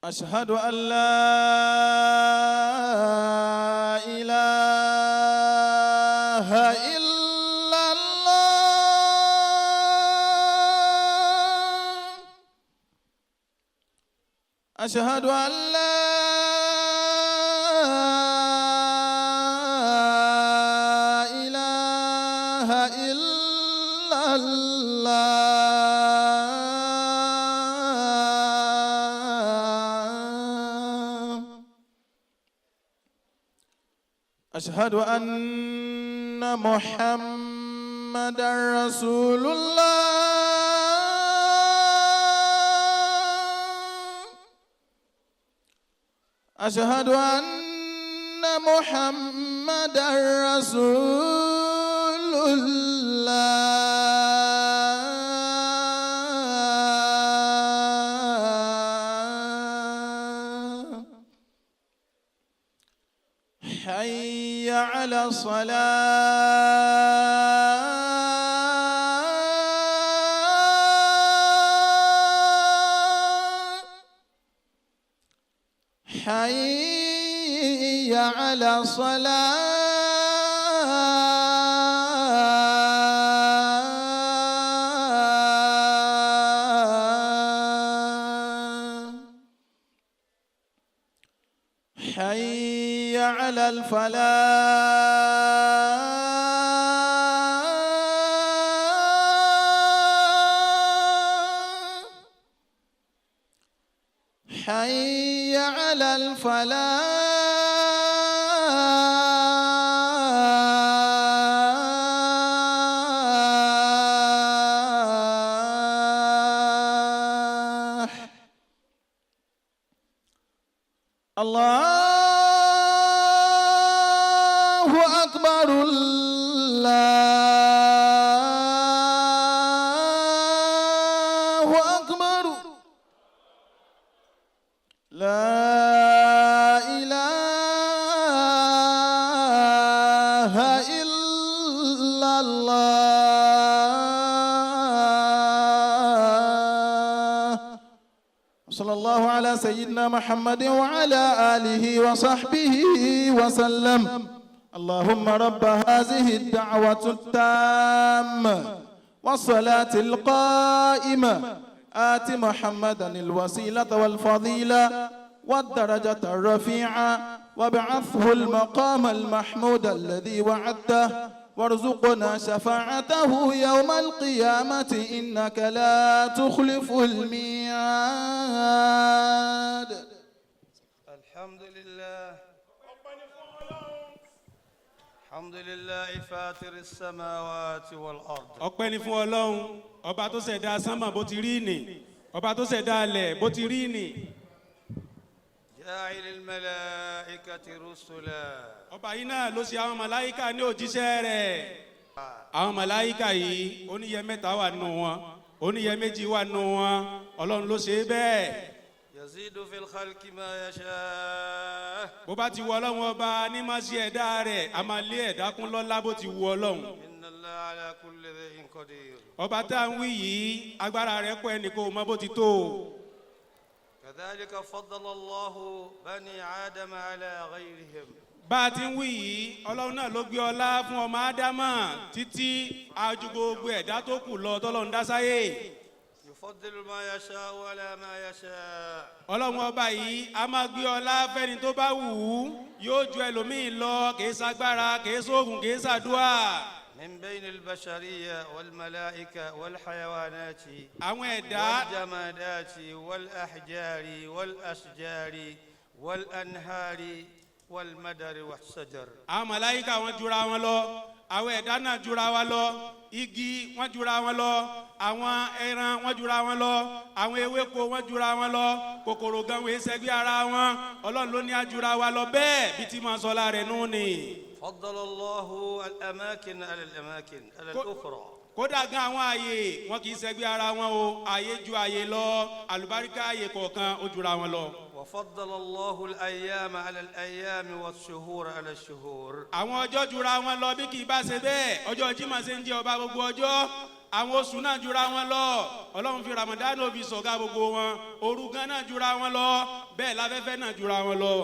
أشهد أن لا إله إلا الله. أشهد أن لا إله إلا الله. أشهد أن محمدا رسول الله. أشهد أن محمدا رسول الله. حي على الصلاة. حي على الصلاة. حي على الفلاح. حي على الفلاح. الله أكبر، الله أكبر، لا إله إلا الله. صلى الله على سيدنا محمد وعلى آله وصحبه وسلم. اللهم رب هذه الدعوة التامة والصلاة القائمة، آت محمدا الوسيلة والفضيلة والدرجة الرفيعة، وابعثه المقام المحمود الذي وعدته، وارزقنا شفاعته يوم القيامة، إنك لا تخلف الميعاد. الحمد لله، الحمد لله فاطر السماوات والأرض. Ọpẹ́ ni fún Ọlọ́run, ọba tó ṣẹ̀dá sánmà bó ti rí nì, ọba tó ṣẹ̀dá ilẹ̀ bó ti rí nì. جاعل الملائكة رسلا. Ọba yìí náà ló ṣe àwọn màláíkà ní òjíṣẹ́ rẹ̀. Àwọn màláíkà yìí, oníyẹ 3 wà nù wọn, oníyẹ 2 wà nù wọn. Ọlọ́run ló ṣe é bẹ́ẹ̀. يزيد في الخلق ما يشاء. Bó bá ti wù Ọlọ́run ọba ní má ṣe ẹ̀dá rẹ̀, a máa lé ẹ̀dá kún lọ́lá bó ti wù Ọlọ́run. إن الله على كل شيء قدير. Ọba tá à ń wí yìí, agbára rẹ̀ pọ̀, ẹnì kò mọ bó ti tó o. كذلك فضل الله بني آدم على غيرهم. Bá a ti ń wí yìí, Ọlọ́run náà ló gbé ọlá fún ọmọ Ádámà títí ajú gbogbo ẹ̀dá tó kù lọ tọ́lọ́run dá sáyé. يفضل ما يشاء على ما يشاء. Ọlọ́run ọba yìí a máa gbé ọlá fẹ́ni tó bá wù ú, yóò ju ẹlòmíín lọ. Kìí ṣagbára, kìí sóògùn, kìí ṣàdúà. من بين البشرية والملائكة والحيوانات Àwọn ẹ̀dá والجمادات والأحجار والأشجار والأنهار والمدر والشجر. Àwọn màláíkà wọn jura wọn lọ, àwọn ẹ̀dá náà jura wa lọ, igi wọn jura wọn lọ, àwọn ẹran wọn jura wọn lọ, àwọn ewéko wọn jura wọn lọ, kòkòrò gan wọ́n ṣẹgbẹ́ ara wọn. Ọlọ́run ló ní ajura wa lọ bẹ́ẹ̀ bí tí máa sọ lára ẹ̀ nù ni. فضل الله الأماكن على الأماكن على الأخرى. Kódà gan, àwọn ààyè wọn kì í ṣẹgbẹ́ ara wọn o. Ààyè ju ààyè lọ, àlùbáríkà ààyè kọ̀ọ̀kan ó jura wọn lọ. وفضل الله الأيام على الأيام والشهور على الشهور. Àwọn ọjọ́ jura wọn lọ. Bí kì í bá ṣe bẹ́ẹ̀, ọjọ́ Jímọ̀ ṣe ń jẹ́ ọba gbogbo ọjọ́. Àwọn oṣù náà jura wọn lọ. Ọlọ́run fi Ramadan fi sọ̀gá gbogbo wọn. Òru gan náà jura wọn lọ, bẹ́ẹ̀ láfẹ́fẹ́ náà jura wọn lọ.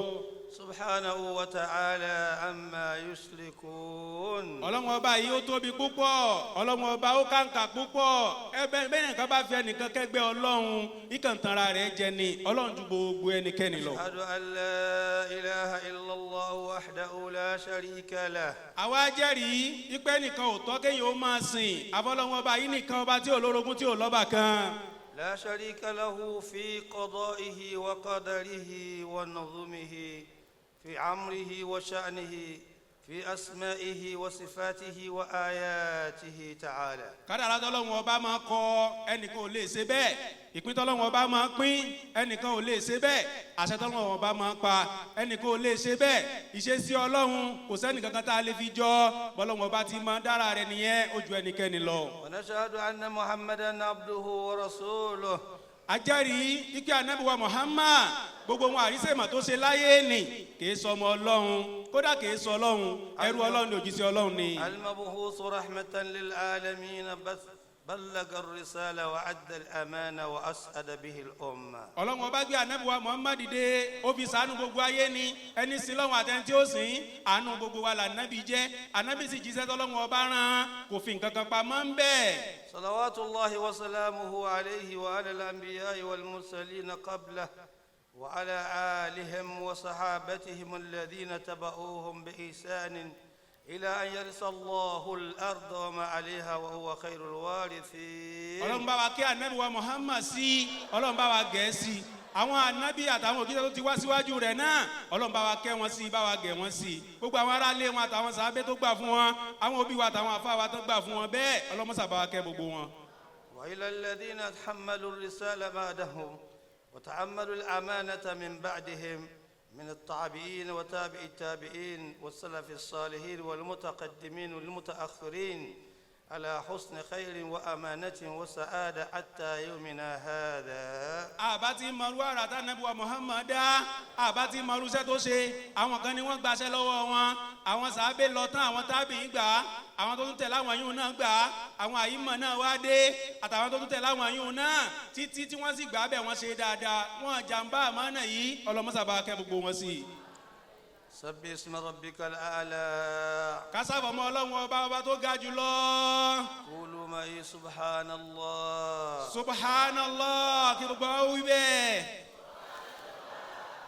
سبحانه وتعالى عما يشركون. Ọlọ́run ọba yìí, ó tóbi púpọ̀. Ọlọ́run ọba, ó kàǹkà púpọ̀. Ẹ bẹ́ẹ̀ nìkan bá fi ẹnìkan kẹ́gbẹ́ Ọlọ́run, ìkàntara rẹ̀ jẹ ni. Ọlọ́run ju gbogbo ẹnikẹ́ni lọ. أشهد أن لا إله إلا الله وحده لا شريك له. Àwa jẹ́rìí ipẹ́ nìkan ò tọ́ kéèyàn ó máa sìn àfọlọ́run ọba yìí nìkan, ọba tí ò lórogún, tí ò lọ́ba kan. لا شريك له في قضائه وقدره ونظمه، في أمره وشأنه، في أسمائه وصفاته وآياته تعالى. Kádàrá tọ́lọ́run ọba máa kọ, ẹnìkan ò lè ṣe bẹ́ẹ̀. Ìpín tọ́lọ́run ọba máa pín, ẹnìkan ò lè ṣe bẹ́ẹ̀. Àṣẹ tọ́lọ́run ọba máa pa, ẹnìkan ò lè ṣe bẹ́ẹ̀. Ìṣesí Ọlọ́run, kò sẹ́nìkan kan tá a lè fi jọ. Bọ́lọ́run ọba ti máa dára rẹ̀ nìyẹn, ó ju ẹnikẹ́ni lọ. ونشهد أن محمدا عبده ورسوله. Ajẹ́rìí ike anabiwa Muhammad, gbogbo wọn àrísèmọ̀ tó ṣe láyé nì, kì í sọ ọmọ Ọlọ́run, kódà kì í sọ Ọlọ́run. Ẹrú Ọlọ́run ní, òjíṣẹ́ Ọlọ́run ni. المبعوث رحمة للعالمين، بث بلغ الرسالة وأدى الأمانة وأسعد به الأمة. Ọlọ́run ọba gbé anabiwa Muhammad dìde, ó fi ṣàánú gbogbo ayé ni. Ẹni sí lọ́wọ́ àtẹni tí ó sìn, àánú gbogbo wa là nábì jẹ́. Anabi sì jíṣẹ́ tọ́lọ́run ọba rán, kò fi nǹkan kan pamọ́ ń bẹ́ẹ̀. صلوات الله وسلامه عليه وعلى الأنبياء والمرسلين قبله وعلى آلهم وصحابتهم الذين تبعوهم بإحسان إلى أن يرث الله الأرض وما عليها وهو خير الوارثين. Ọlọ́run bá wa kí anabi wa Muhammad sí, Ọlọ́run bá wa gẹ̀ sí. Àwọn anabi àtàwọn òjíṣẹ́ tó ti wá síwájú rẹ̀ náà, Ọlọ́run bá wa kẹ́ wọn sí, bá wa gẹ̀ wọ́n sí. Gbogbo àwọn aráalé wọn àtàwọn sàábé tó gbà fún wọn, àwọn òbí wa àtàwọn àfa wa tó gbà fún wọn bẹ́ẹ̀, Ọlọ́run mọ́sà bá wa kẹ́ gbogbo wọn. وإلى الذين تحملوا الرسالة بعدهم وتحملوا الأمانة من بعدهم من التابعين وتابع التابعين والسلف الصالحين والمتقدمين والمتأخرين على حسن خير وأمانة وسعادة حتى يومنا هذا. Àbá ti mọrú àrà tá nàbí wa Muhammad dá, àbá ti mọrú iṣẹ́ tó ṣe. Àwọn kan ni wọ́n gbaṣẹ́ lọ́wọ́ wọn. Àwọn sàábé lọ tán, àwọn tábìí gbà á, àwọn tó tún tẹ̀lé àwọn yìí náà gbà á, àwọn àyímọ̀ náà wá dé, àtàwọn tó tún tẹ̀lé àwọn yìí náà títí tí wọ́n sì gbà á bẹ̀. Wọ́n ṣe dáadáa, wọ́n jàǹbá àmánà yìí. Ọlọ́mọ́sàbá kẹ́ gbogbo wọn sí i. سبح اسم ربك الأعلى. Kásáfọ̀mọ́ Ọlọ́run ọba, ọba tó ga jù lọ. قولوا معي: سبحان الله. Subhanallah, kí gbogbo wa wí bẹ́ẹ̀.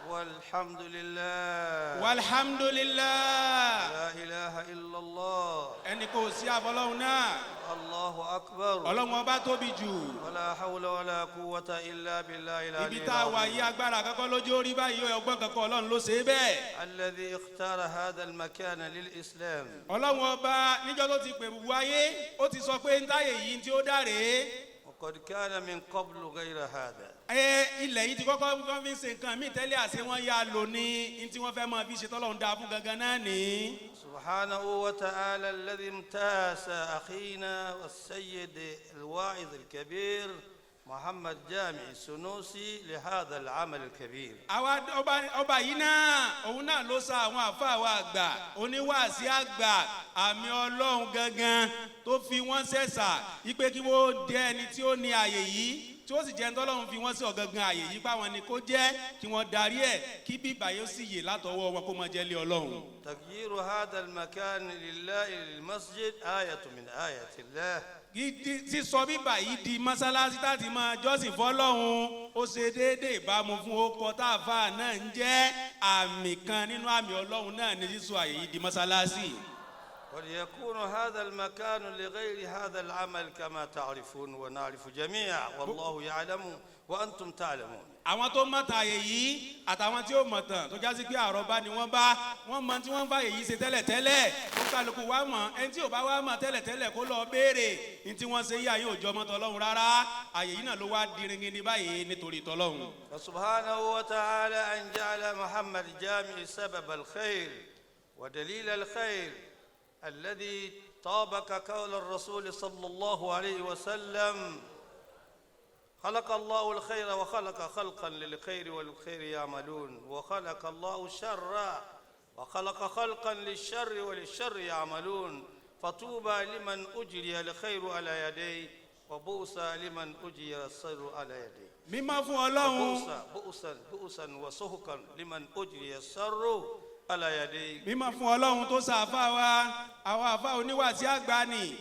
والحمد لله. Walhamdulillah. لا إله إلا الله. Ẹnì kò sí àfọlọ́run náà. الله أكبر. Ọlọ́run ọba tóbi jù. ولا حول ولا قوة إلا بالله العلي Ibi tá a wà العظيم. yí, agbára kankan lójú orí báyìí, ọgbọ́n kankan, Ọlọ́run ló ṣe é bẹ́ẹ̀. الذي اختار هذا المكان للإسلام. Ọlọ́run ọba, níjọ́ tó ti pè gbogbo ayé, ó ti sọ pé ń táyè yìí tí ó dáre. وقد كان من قبل غير هذا. Ẹ ilẹ̀ yìí ti kọ́kọ́ wọ́n fi ń ṣe nǹkan míì tẹ́lẹ̀, àṣẹ wọn yá lò ní ní tí wọ́n fẹ́ máa fi ṣe tọ́lọ́run dáa fún gangan náà ní. سبحانه وتعالى الذي امتاز أخينا والسيد الواعظ الكبير محمد جامع السنوسي لهذا العمل الكبير. Àwa ọba yìí náà, òun náà ló sa àwọn àfáà wa àgbà, oníwàásí àgbà, àmì Ọlọ́run gangan, tó fi wọ́n ṣẹ̀ṣà ipe kí wọ́n jẹ́ ẹni tí ó ní àyè yìí, tí ó sì jẹ́ ntọ́lọ́run fi wọ́n sí ọ̀gangan àyè yìí, páwọn ni kó jẹ́ kí wọ́n darí ẹ̀, kí bíbà yóò sì yè látọwọ́ wọn, kó máa jẹ́ lé Ọlọ́run. تغيير هذا المكان لله للمسجد آية من آيات الله. Sísọ bíbà yìí di mọ́sálásí láti máa jọ́sìn fọlọ́run, ó ṣe déédéé ìbámu fún orúkọ tá a fà náà ń jẹ́. Àmì kan nínú àmì Ọlọ́run náà ní sísọ àyè yìí di mọ́sálásí. قد يكون هذا المكان لغير هذا العمل كما تعرفون ونعرف جميعا، والله يعلم وأنتم تعلمون. Àwọn tó mọ̀tàn àyè yìí àtàwọn tí ó mọ̀tàn, tó jásí pé àròbá ni wọ́n bá wọ́n mọ tí wọ́n ń fàyè yìí ṣe tẹ́lẹ̀tẹ́lẹ̀, kó kálukú wá mọ̀. Ẹni tí ò bá wá mọ̀ tẹ́lẹ̀tẹ́lẹ̀, kó lọ béèrè ní tí wọ́n ṣe yí. Àyè òjò ọmọ tọlọ́run rárá. Àyè yìí náà ló wá diringin ní báyìí nítorí tọlọ́run. فسبحانه وتعالى أن جعل محمد جامع سبب الخير ودليل الخير الذي طابق قول الرسول صلى الله عليه وسلم: خلق الله الخير وخلق خلقا للخير والخير يعملون، وخلق الله الشر وخلق خلقا للشر وللشر يعملون. فطوبى لمن أجري الخير على يديه وبؤسا لمن أجري الشر على يديه. Mímọ́ fún Ọlọ́run. بؤسا بؤسا بؤسا وسهقا لمن أجري الشر على يديه. Mímọ́ fún Ọlọ́run tó sàáfà wa, àwọn àfa oníwàásí àgbà ni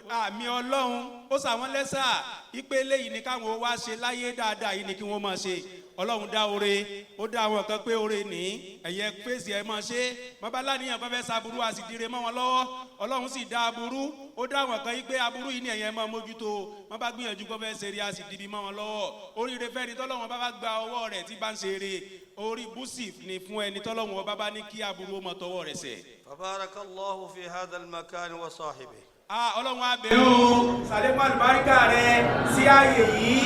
àmì Ọlọ́run, ó sàwọn lẹ́sà ìpele yìí ni káwọn wá ṣe láyé dáadáa yìí ni kí wọ́n máa ṣe. Ọlọ́run dá oore, ó dá àwọn kan pé oore ní ẹ̀yẹ fèsì ẹ̀ máa ṣe bàbá láníyàn kan fẹ́ ṣaburú, a sì dire mọ́ wọn lọ́wọ́. Ọlọ́run sì dá aburú, ó dá àwọn kan yìí pé aburú yìí ní ẹ̀yẹ máa mójútó. Wọ́n bá gbìyànjú kó fẹ́ ṣeré, a sì dibi mọ́ wọn lọ́wọ́. Oríire fẹ́ni tọ́lọ́run bá bá gba ọwọ́ rẹ̀ tí bá ń ṣeré, orí búsì ni fún ẹni tọ́lọ́run ọba bá ní kí aburú ó mọ tọwọ́ rẹ̀ sẹ̀. فبارك الله في هذا المكان وصاحبه. Ah, Ọlọ́run á bẹ̀ ọ́, sàlékún àlùbáríkà rẹ sí ààyè yìí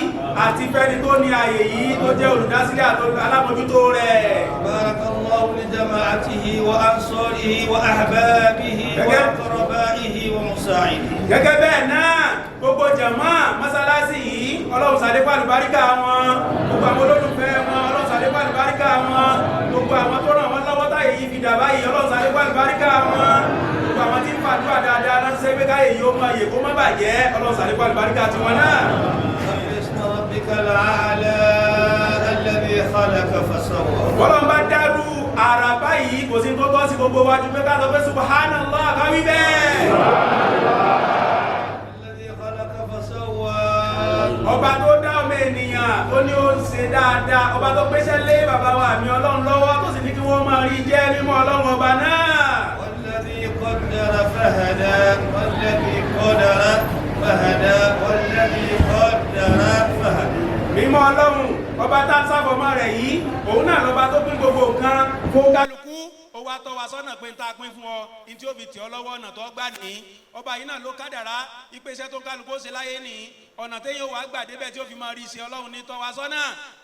àti fẹ́ni tó ní ààyè yìí tó jẹ́ olùdásílẹ̀ àti alámòjútó rẹ̀. بارك الله لجماعته وأنصاره وأحبابه وأقربائه ومساعده. Gẹ́gẹ́ bẹ́ẹ̀ náà, gbogbo jàmá mọ́sálásí yìí, Ọlọ́run sàlékún àlùbáríkà wọn, gbogbo àwọn olólùfẹ́ wọn, Ọlọ́run sàlékún àlùbáríkà wọn, gbogbo àwọn tó ràn wọ́n lọ́wọ́ táyé yìí fi dà báyìí, Ọlọ́run sàlékún àlùbáríkà wọn, gbogbo àwọn tí ń fàdúrà dáadáa ránṣẹ́ pé káyé yìí ó máa yè kó má bàjẹ́, Ọlọ́run sàlékún àlùbáríkà tiwọn náà. سبح اسم ربك الأعلى الذي خلق فسوى. Bọ́lọ́n bá dárú àrà báyìí, kò sí tó tọ́ sí gbogbo wájú pé ká sọ pé subhanallah, káwí bẹ́ẹ̀. الذي خلق فسوى. Ọba tó dá ọmọ ènìyàn tó ní ó ń ṣe dáadáa, ọba tó gbéṣẹ́ lé bàbá wa àmì Ọlọ́run lọ́wọ́ tó sì ní kí wọ́n máa rí jẹ́, mímọ́ Ọlọ́run ọba náà. والذي قدر فهدى، والذي قدر فهدى، والذي قدر فهدى. Mímọ́ Ọlọ́run ọba tá a sáfọmọ́ rẹ̀ yìí, òun náà lọ́ba tó pín gbogbo nǹkan fún kálukú, ó wá tọ́ wa sọ́nà pé ń ta pín fún ọ ní tí ó fi tì ọ́ lọ́wọ́, ọ̀nà tó gbà ní. Ọba yìí náà ló kádàrá ìpèsè tó kálukú ó ṣe láyé ní ọ̀nà téèyàn wàá gbà débẹ̀ tí ó fi máa rí iṣẹ́. Ọlọ́run ní tọ́ wa sọ́nà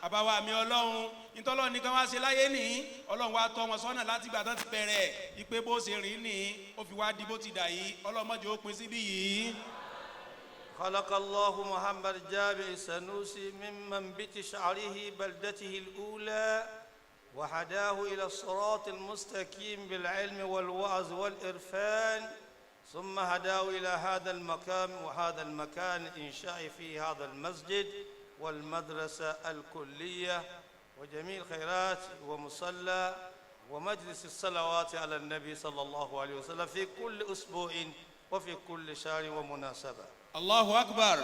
àbáwá mi. Ọlọ́run ìtọ́lọ́run nìkan wá ṣe láyé ní, Ọlọ́run wá tọ́ wọn sọ́nà láti gbà tán ti bẹ̀rẹ̀ ìpè bó ṣe rìn ní, ó fi wá di bó ti dà yìí. Ọlọ́mọdé ó pin síbí yìí. خلق الله محمد جامع السنوسي من منبت شعره بلدته الأولى، وهداه إلى الصراط المستقيم بالعلم والوعظ والإرفان، ثم هداه إلى هذا المقام وهذا المكان إنشاء فيه هذا المسجد والمدرسة الكلية وجميع الخيرات ومصلى ومجلس الصلوات على النبي صلى الله عليه وسلم في كل أسبوع وفي كل شهر ومناسبة. Allahu Akbar.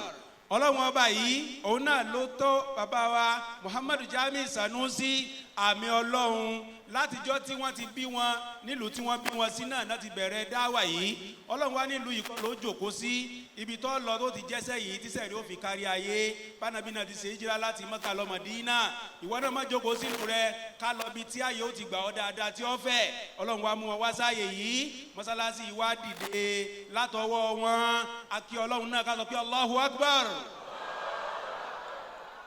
Ọlọ́run ọba yìí, òun náà ló tó bàbá wa Muhammadu Jami Sanusi àmì Ọlọ́run látijọ́ tí wọ́n ti bí wọn nílùú tí wọ́n bí wọn sí náà láti bẹ̀rẹ̀ dáwà yìí. Ọlọ́run wá nílùú yìí kọ́ ló jòkó sí, ibi tó lọ tó ti jẹ́sẹ̀ yìí tíṣẹ̀ rí ó fi kárí ayé. Bánabi náà ti ṣe ìjìrá láti Mọ́kà lọ Mọ̀dínà, ìwọ náà má jókòó sínú rẹ, ká lọ bí tí ayé ó ti gbà ọ́ dáadáa tí ó fẹ́. Ọlọ́run wá mú wọn wá sáàyè yìí, mọ́sálásí yìí wá dìde látọwọ́ wọn. Akí Ọlọ́run náà, ká sọ pé Allahu Akbar.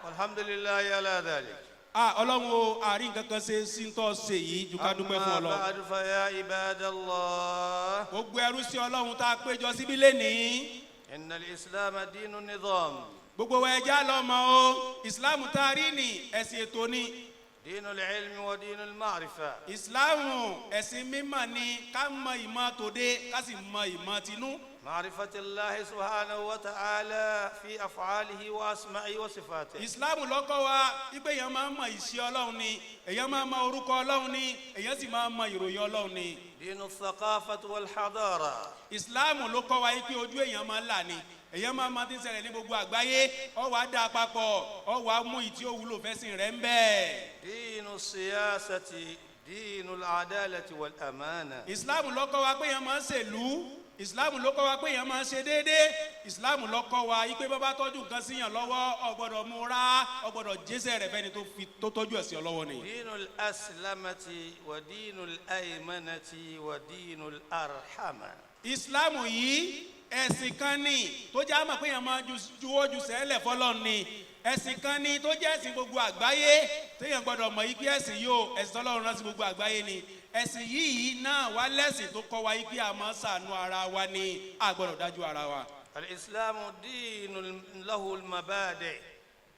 والحمد لله على ذلك. Ah, Ọlọ́run o, àárín nǹkan kan ṣe sí ń tọ́ ṣe yìí ju ká dúpẹ́ fún أما Ọlọ́run. بعد، فيا عباد الله، Gbogbo ẹrú sí Ọlọ́run tá a péjọ síbí lénìí، إن الإسلام دين النظام. gbogbo wa, ẹja lọ́mọ o, Ìsìláàmù tá a rí ní ẹ̀sìn ètò ni. دين العلم ودين المعرفة. Ìsìláàmù ẹ̀sìn mímọ̀ ni, ká mọ ìmọ̀ tòde, ká sì mọ ìmọ̀ tinú. معرفة الله سبحانه وتعالى في أفعاله وأسمائه وصفاته. Ìsìláàmù lọ́kọ́ wa wípé èèyàn máa ń mọ ìṣe Ọlọ́run ni, èèyàn máa ń mọ orúkọ Ọlọ́run ni, èèyàn sì máa ń mọ ìròyìn Ọlọ́run ni. دين الثقافة والحضارة. Ìsìláàmù ló kọ́ wa wípé ojú èèyàn máa ń là ni, èèyàn máa ma ti ń ṣẹlẹ̀ ní gbogbo àgbáyé, ọ wàá dá a papọ̀, ọ wàá mú ìtí ó wúlò fẹ́sìn rẹ̀ ń bẹ́ẹ̀. دين السياسة، دين العدالة والأمانة. Ìsìláàmù ló kọ́ wa pé èèyàn máa ń ṣèlú. Ìsìláàmù ló kọ́ wa pé èèyàn máa ń ṣe déédéé. Ìsìláàmù ló kọ́ wa yí pé bá tọ́jú nǹkan síyàn lọ́wọ́, ó gbọ́dọ̀ mú ra, ó gbọ́dọ̀ jésẹ̀ rẹ̀ fẹ́ni tó fi tó tọ́jú ẹ̀ sí ọ lọ́wọ́ ni. دين الأسلمة ودين الأيمنة ودين الأرحمة. Ìsìláàmù yìí, ẹ̀sìn kan ní tó jẹ́ àmọ̀ pé èèyàn máa juwọ́ ju sẹ́lẹ̀ fọlọ́run ni. Ẹ̀sìn kan ní tó jẹ́ ẹ̀sìn gbogbo àgbáyé téèyàn gbọ́dọ̀ mọ̀ yí pé ẹ̀sìn yìí o, ẹ̀sìn tọ́lọ́run rán sí gbogbo àgbáyé ni. Ẹ̀sìn yìí náà wá lẹ́sìn tó kọ́ wa yí pé a máa ṣàánú ara wa ni, a gbọ́dọ̀ dájú ara wa. الإسلام دين له المبادئ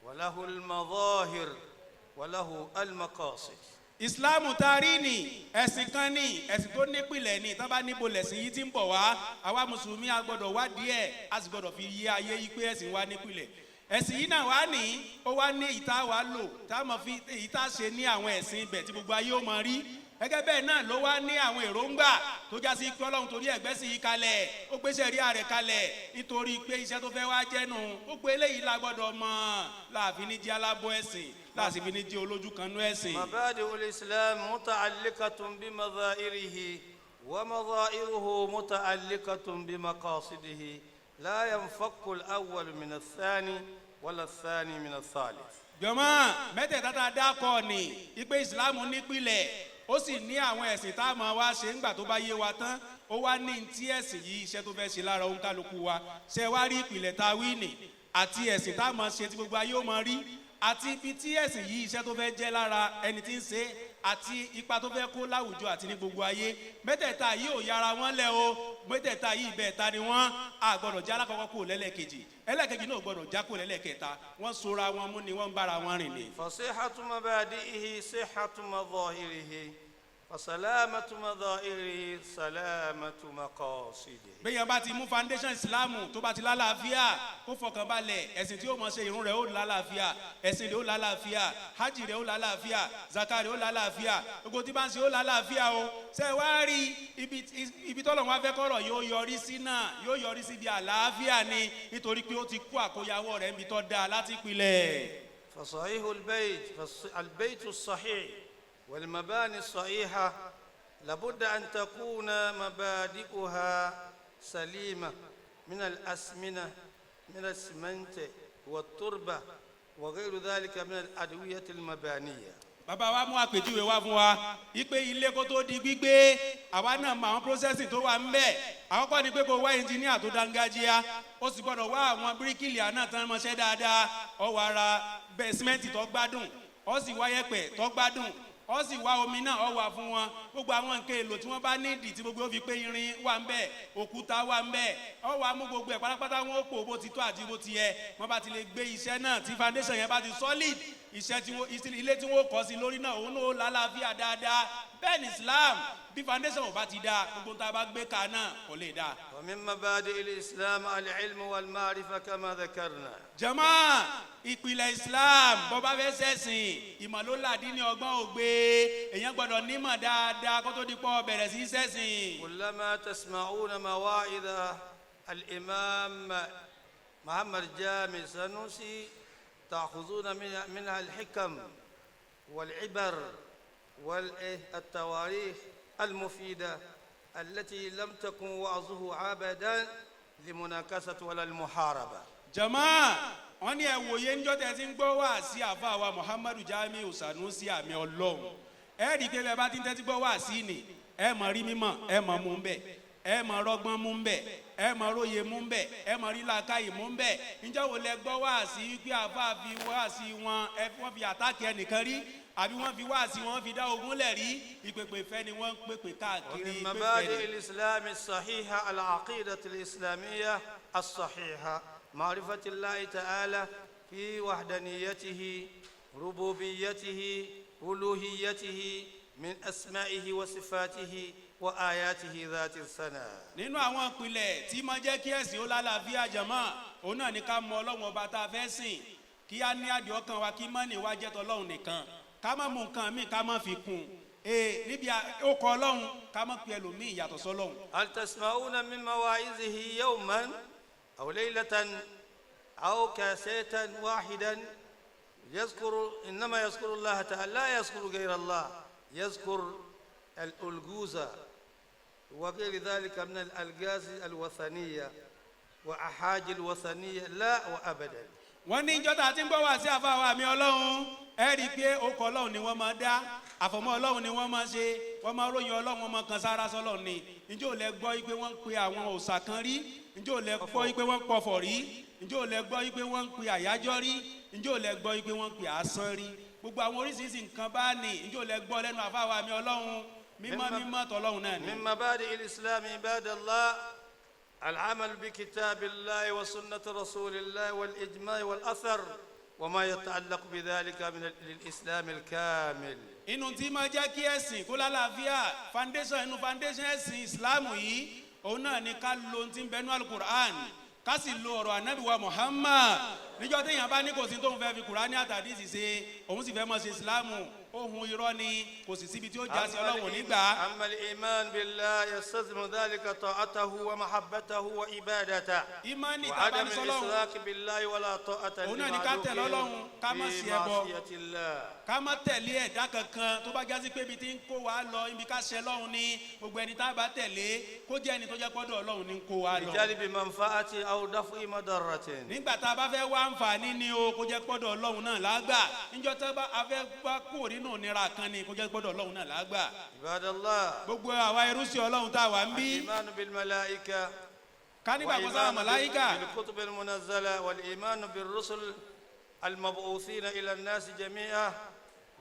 وله المظاهر وله المقاصد. Ìsìláàmù tá a rí ni ẹ̀sìn kan ní ẹ̀sìn tó nípìlẹ̀ ní tán bá níbo lẹ̀sìn yìí ti ń bọ̀ wá, àwa mùsùlùmí a gbọ́dọ̀ wá díẹ̀, a sì gbọ́dọ̀ fi yé ayé yìí pé ẹ̀sìn wa nípìlẹ̀. Ẹ̀sìn yìí náà wá ní ó wá ní èyí tá a wá lò tá a mọ̀ fi èyí tá a ṣe ní àwọn ẹ̀sìn ibẹ̀ tí gbogbo ayé ó mọ rí. Gẹ́gẹ́ bẹ́ẹ̀ náà ló wá ní àwọn èròǹgbà tó já sí pé Ọlọ́run torí ẹ̀gbẹ́ sí i kalẹ̀, ó gbéṣẹ́ rí ààrẹ kalẹ̀ nítorí pé iṣẹ́ tó fẹ́ wá jẹ́nu. Gbogbo eléyìí la gbọ́dọ̀ mọ̀ láàfin ní jẹ́ alábọ̀ ẹ̀sìn, láàfin ní jẹ́ olójú kanú ẹ̀sìn. مبادئ الإسلام متعلقة بمظاهره، ومظاهره متعلقة بمقاصده، لا ينفك الأول من الثاني ولا الثاني من الثالث. Jọmọ, mẹ́tẹ̀ẹ̀ta tá a dákọ̀ ni ipe ìsìláàmù nípìlẹ̀, ó sì ní àwọn ẹ̀sìn tá a máa wá ṣe ńgbà tó bá yé wa tán, ó wá ní tí ẹ̀sìn yìí iṣẹ́ tó fẹ́ ṣe lára òǹkálukú wa. Ṣe wá rí ìpìlẹ̀ tá a wí nì àti ẹ̀sìn tá a máa ṣe tí gbogbo ayé ó máa rí, àti ibi tí ẹ̀sìn yìí iṣẹ́ tó fẹ́ jẹ́ lára ẹni tí ń ṣe, àti ipa tó fẹ́ kó láwùjọ àti ní gbogbo ayé, mẹ́tẹ̀ẹ̀ta yìí ò yára wọn lẹ̀ o. Mẹ́tẹ̀ẹ̀ta yìí bẹ́ẹ̀ ta ni wọ́n a gbọ́dọ̀ já alákọ̀ọ́kọ́ kó lẹ́lẹ́kejì, ẹlẹ́kejì náà gbọ́dọ̀ já kó lẹ́lẹ́kẹta. Wọ́n sora wọn mú ni, wọ́n ń bára wọn rìn ni. فصحة مبادئه صحة مظاهره، فسلامة مظاهره سلامة مقاصده. Bẹ́ẹ̀ bá ti mú foundation Islamu tó bá ti lálàáfíà, kó fọkàn balẹ̀, ẹ̀sìn tí ó mọ̀ ṣe, irun rẹ̀ ó lálàáfíà, ẹ̀sìn rẹ̀ ó lálàáfíà, hajj rẹ̀ ó lálàáfíà, zaka rẹ̀ ó lálàáfíà, gbogbo tí bá ń ṣe ó lálàáfíà o. Ṣe wá rí ibi tọ́lọ̀ wọn fẹ́ kọ́rọ̀ yóò yọrí sí náà, yóò yọrí síbi àlàáfíà ni, nítorí pé ó ti kó àkóyawọ́ rẹ̀ níbi tó dáa láti pilẹ̀. فصحيح البيت البيت الصحيح والمباني الصحيحة لابد أن تكون مبادئها سليمة من الأسمنة، من السمنت والتربة وغير ذلك من الأدوية المبانية. Bàbá wa mú àpèjúwe wá fún wa ipe ilé kó tó di gbígbé, àwa náà mọ àwọn processing tó wà ńbẹ̀. Àkọ́kọ́ ni pé kó wá engineer tó dángájíá, ó sì gbọ́dọ̀ wá àwọn bíríkìlì náà tán mọṣẹ́ dáadáa, ó wá ra bẹ́ẹ̀ símẹ́ǹtì tó gbádùn, ó sì wá yẹ̀pẹ̀ tó gbádùn, ó sì wá omi náà, ó wà fún wọn, gbogbo àwọn nǹkan èlò tí wọ́n bá nídìí tí gbogbo ó fi pé, irin wà ń bẹ̀, òkúta wà ń bẹ̀, ó wà mú gbogbo ẹ̀ pátápátá, wọn ó pò bó ti tó àti bó ti yẹ. Wọ́n bá ti lè gbé iṣẹ́ náà tí foundation yẹn bá ti solid, iṣẹ́ tí wọ́n ilé tí wọ́n kọ́ sí lórí náà, òun náà ó lálàáfíà dáadáa. Bẹ́ẹ̀ ni Islam, bí foundation ò bá ti dáa, gbogbo tá a bá gbé ka náà kò lè dáa. ومن مبادئ الإسلام العلم والمعرفة كما ذكرنا. Jama, ìpìlẹ̀ Islam, bó bá fẹ́ ṣẹ̀sìn, ìmọ̀ ló làdí ní ọgbọ́n ògbé. Èèyàn gbọ́dọ̀ nímọ̀ dáadáa kó tó di pọ̀ bẹ̀rẹ̀ sí ṣẹ̀sìn. كلما تسمعون مواعظ الإمام محمد جامع سنوسي تأخذون منها الحكم والعبر والتواريخ المفيدة التي لم تكن وعظه أبدا لمناكسة ولا المحاربة. Jama, wọn ní ẹ wòye ńjọ́ tẹ́ ti ń gbọ́ wá sí àfa wa Muhammadu Jamiu Sanusi àmì Ọlọ́run, ẹ rí i pé bẹ́ẹ̀ bá ti ń tẹ́tí gbọ́ wá sí ni, ẹ mọ̀ rí mímọ̀, ẹ mọ̀ mú bẹ́ẹ̀, ẹ mọ̀ rọ́gbọ́n mú bẹ́ẹ̀, ẹ mọ̀ róye mú bẹ́ẹ̀, ẹ mọ̀ rí làákàyè mú bẹ́ẹ̀. Ǹjẹ́ wo lẹ gbọ́ wá sí wípé àfa fi wá sí wọn, ẹ wọ́n fi attack ẹnìkan rí, àbí wọ́n fi wá sí wọn fi dá ogun lẹ̀ rí? Ìpèpè ìfẹ́ ni wọ́n ń pèpè káàkiri. ومن Ìpèpè مبادئ ni. الإسلام الصحيحة العقيدة الإسلامية الصحيحة، معرفة الله تعالى في وحدانيته، ربوبيته، ألوهيته، من أسمائه وصفاته وآياته ذات الثناء. Nínú àwọn ìpìlẹ̀ tí máa jẹ́ kí ẹ̀sìn ó lálàáfíà, jàmá, òun náà ní ká mọ Ọlọ́run ọba tá a fẹ́ sìn, kí á ní àdìẹ ọkàn wa, kí mọ́nì wa jẹ́ tọlọ́run nìkan, ká má mú nǹkan míì, ká má fi kún ee níbi ó kọ Ọlọ́run, ká má pe ẹlòmíì yàtọ̀ sọ́lọ́run. هل تسمعون من مواعظه يوما أو ليلة أو كاسيتا واحدا يذكر؟ إنما يذكر الله تعالى، لا يذكر غير الله، يذكر الألجوزة وغير ذلك من الألغاز الوثنية وأحاج الوثنية، لا وأبدا. Wọ́n ní ìjọ tá a ti ń gbọ́ wá sí àfàwọ̀ àmì Ọlọ́run, ẹ rí i pé okọ̀ Ọlọ́run ni wọ́n máa dá, àfọ̀mọ́ Ọlọ́run ni wọ́n máa ṣe, wọ́n máa ròyìn Ọlọ́run, wọ́n máa kan sára sọ́lọ́run ni. Ǹjẹ́ ò lẹ gbọ́ pé wọ́n ń pe àwọn òòṣà kan rí? Ǹjẹ́ ò lẹ gbọ́ pé wọ́n ń pọ̀fọ̀ rí? Ǹjẹ́ ò lẹ gbọ́ pé wọ́n ń pe àyájọ́ rí? Ǹjẹ́ ò lẹ gbọ́ pé wọ́n ń pe àsán rí? Gbogbo àwọn oríṣiríṣi nǹkan bá ní, ǹjẹ́ ò lẹ gbọ́ lẹ́nu àfàwọ̀ àmì Ọlọ́run? Mímọ́ mímọ́ tọ́lọ́run náà ni. من مبادئ الإسلام عباد الله العمل بكتاب الله وسنة رسول الله والإجماع والأثر. وما يتعلق بذلك من الإسلام الكامل. Inú tí máa jẹ́ kí ẹ̀sìn kó lálàáfíà, foundation inú foundation ẹ̀sìn Ìsìláàmù yìí, òun náà ni ká lo ohun tí ń bẹ nínú Alukur'an, ká sì lo ọ̀rọ̀ Anabi wa Muhammad. Níjọ́ téèyàn bá ní kò sí tóun fẹ́ fi Kùránì àtàdísì ṣe, òun sì fẹ́ mọ̀ ṣe Ìsìláàmù, ohun irọ́ ni, kò sì síbi tí ó já sí, Ọlọ́run ò ní gbà á. أما الإيمان بالله يستلزم ذلك طاعته ومحبته وعبادته Ìmánì tá a bá وعدم ní sọ́lọ́run الإشراك بالله ولا طاعة òun náà ni ká tẹ̀lé Ọlọ́run, ká má في sí ẹbọ. معصية الله. Ká má tẹ̀lé ẹ̀dá kankan tó bá jásí pé ibi tí ń kó wa lọ, ibi ká ṣe Ọlọ́run ní. Gbogbo ẹni tá a bá tẹ̀lé, kó jẹ́ ẹni tó jẹ́ pọ́dọ̀ Ọlọ́run ní ń kó wa lọ. لجلب منفعة أو دفع مضرة. Nígbà tá a bá fẹ́ wá àǹfààní ni o, kó jẹ́ pọ́dọ̀ Ọlọ́run náà lágbà. Níjọ́ tá a bá a fẹ́ bá kúrò nínú ìnira kan ni, kó jẹ́ pọ́dọ̀ Ọlọ́run náà lágbà. عباد الله، Gbogbo àwa ẹrúsìn Ọlọ́run tá a wà ń bí, الإيمان بالملائكة ká nígbàgbọ́ sáwọn màláíkà، بالكتب المنزلة والإيمان بالرسل المبعوثين إلى الناس جميعا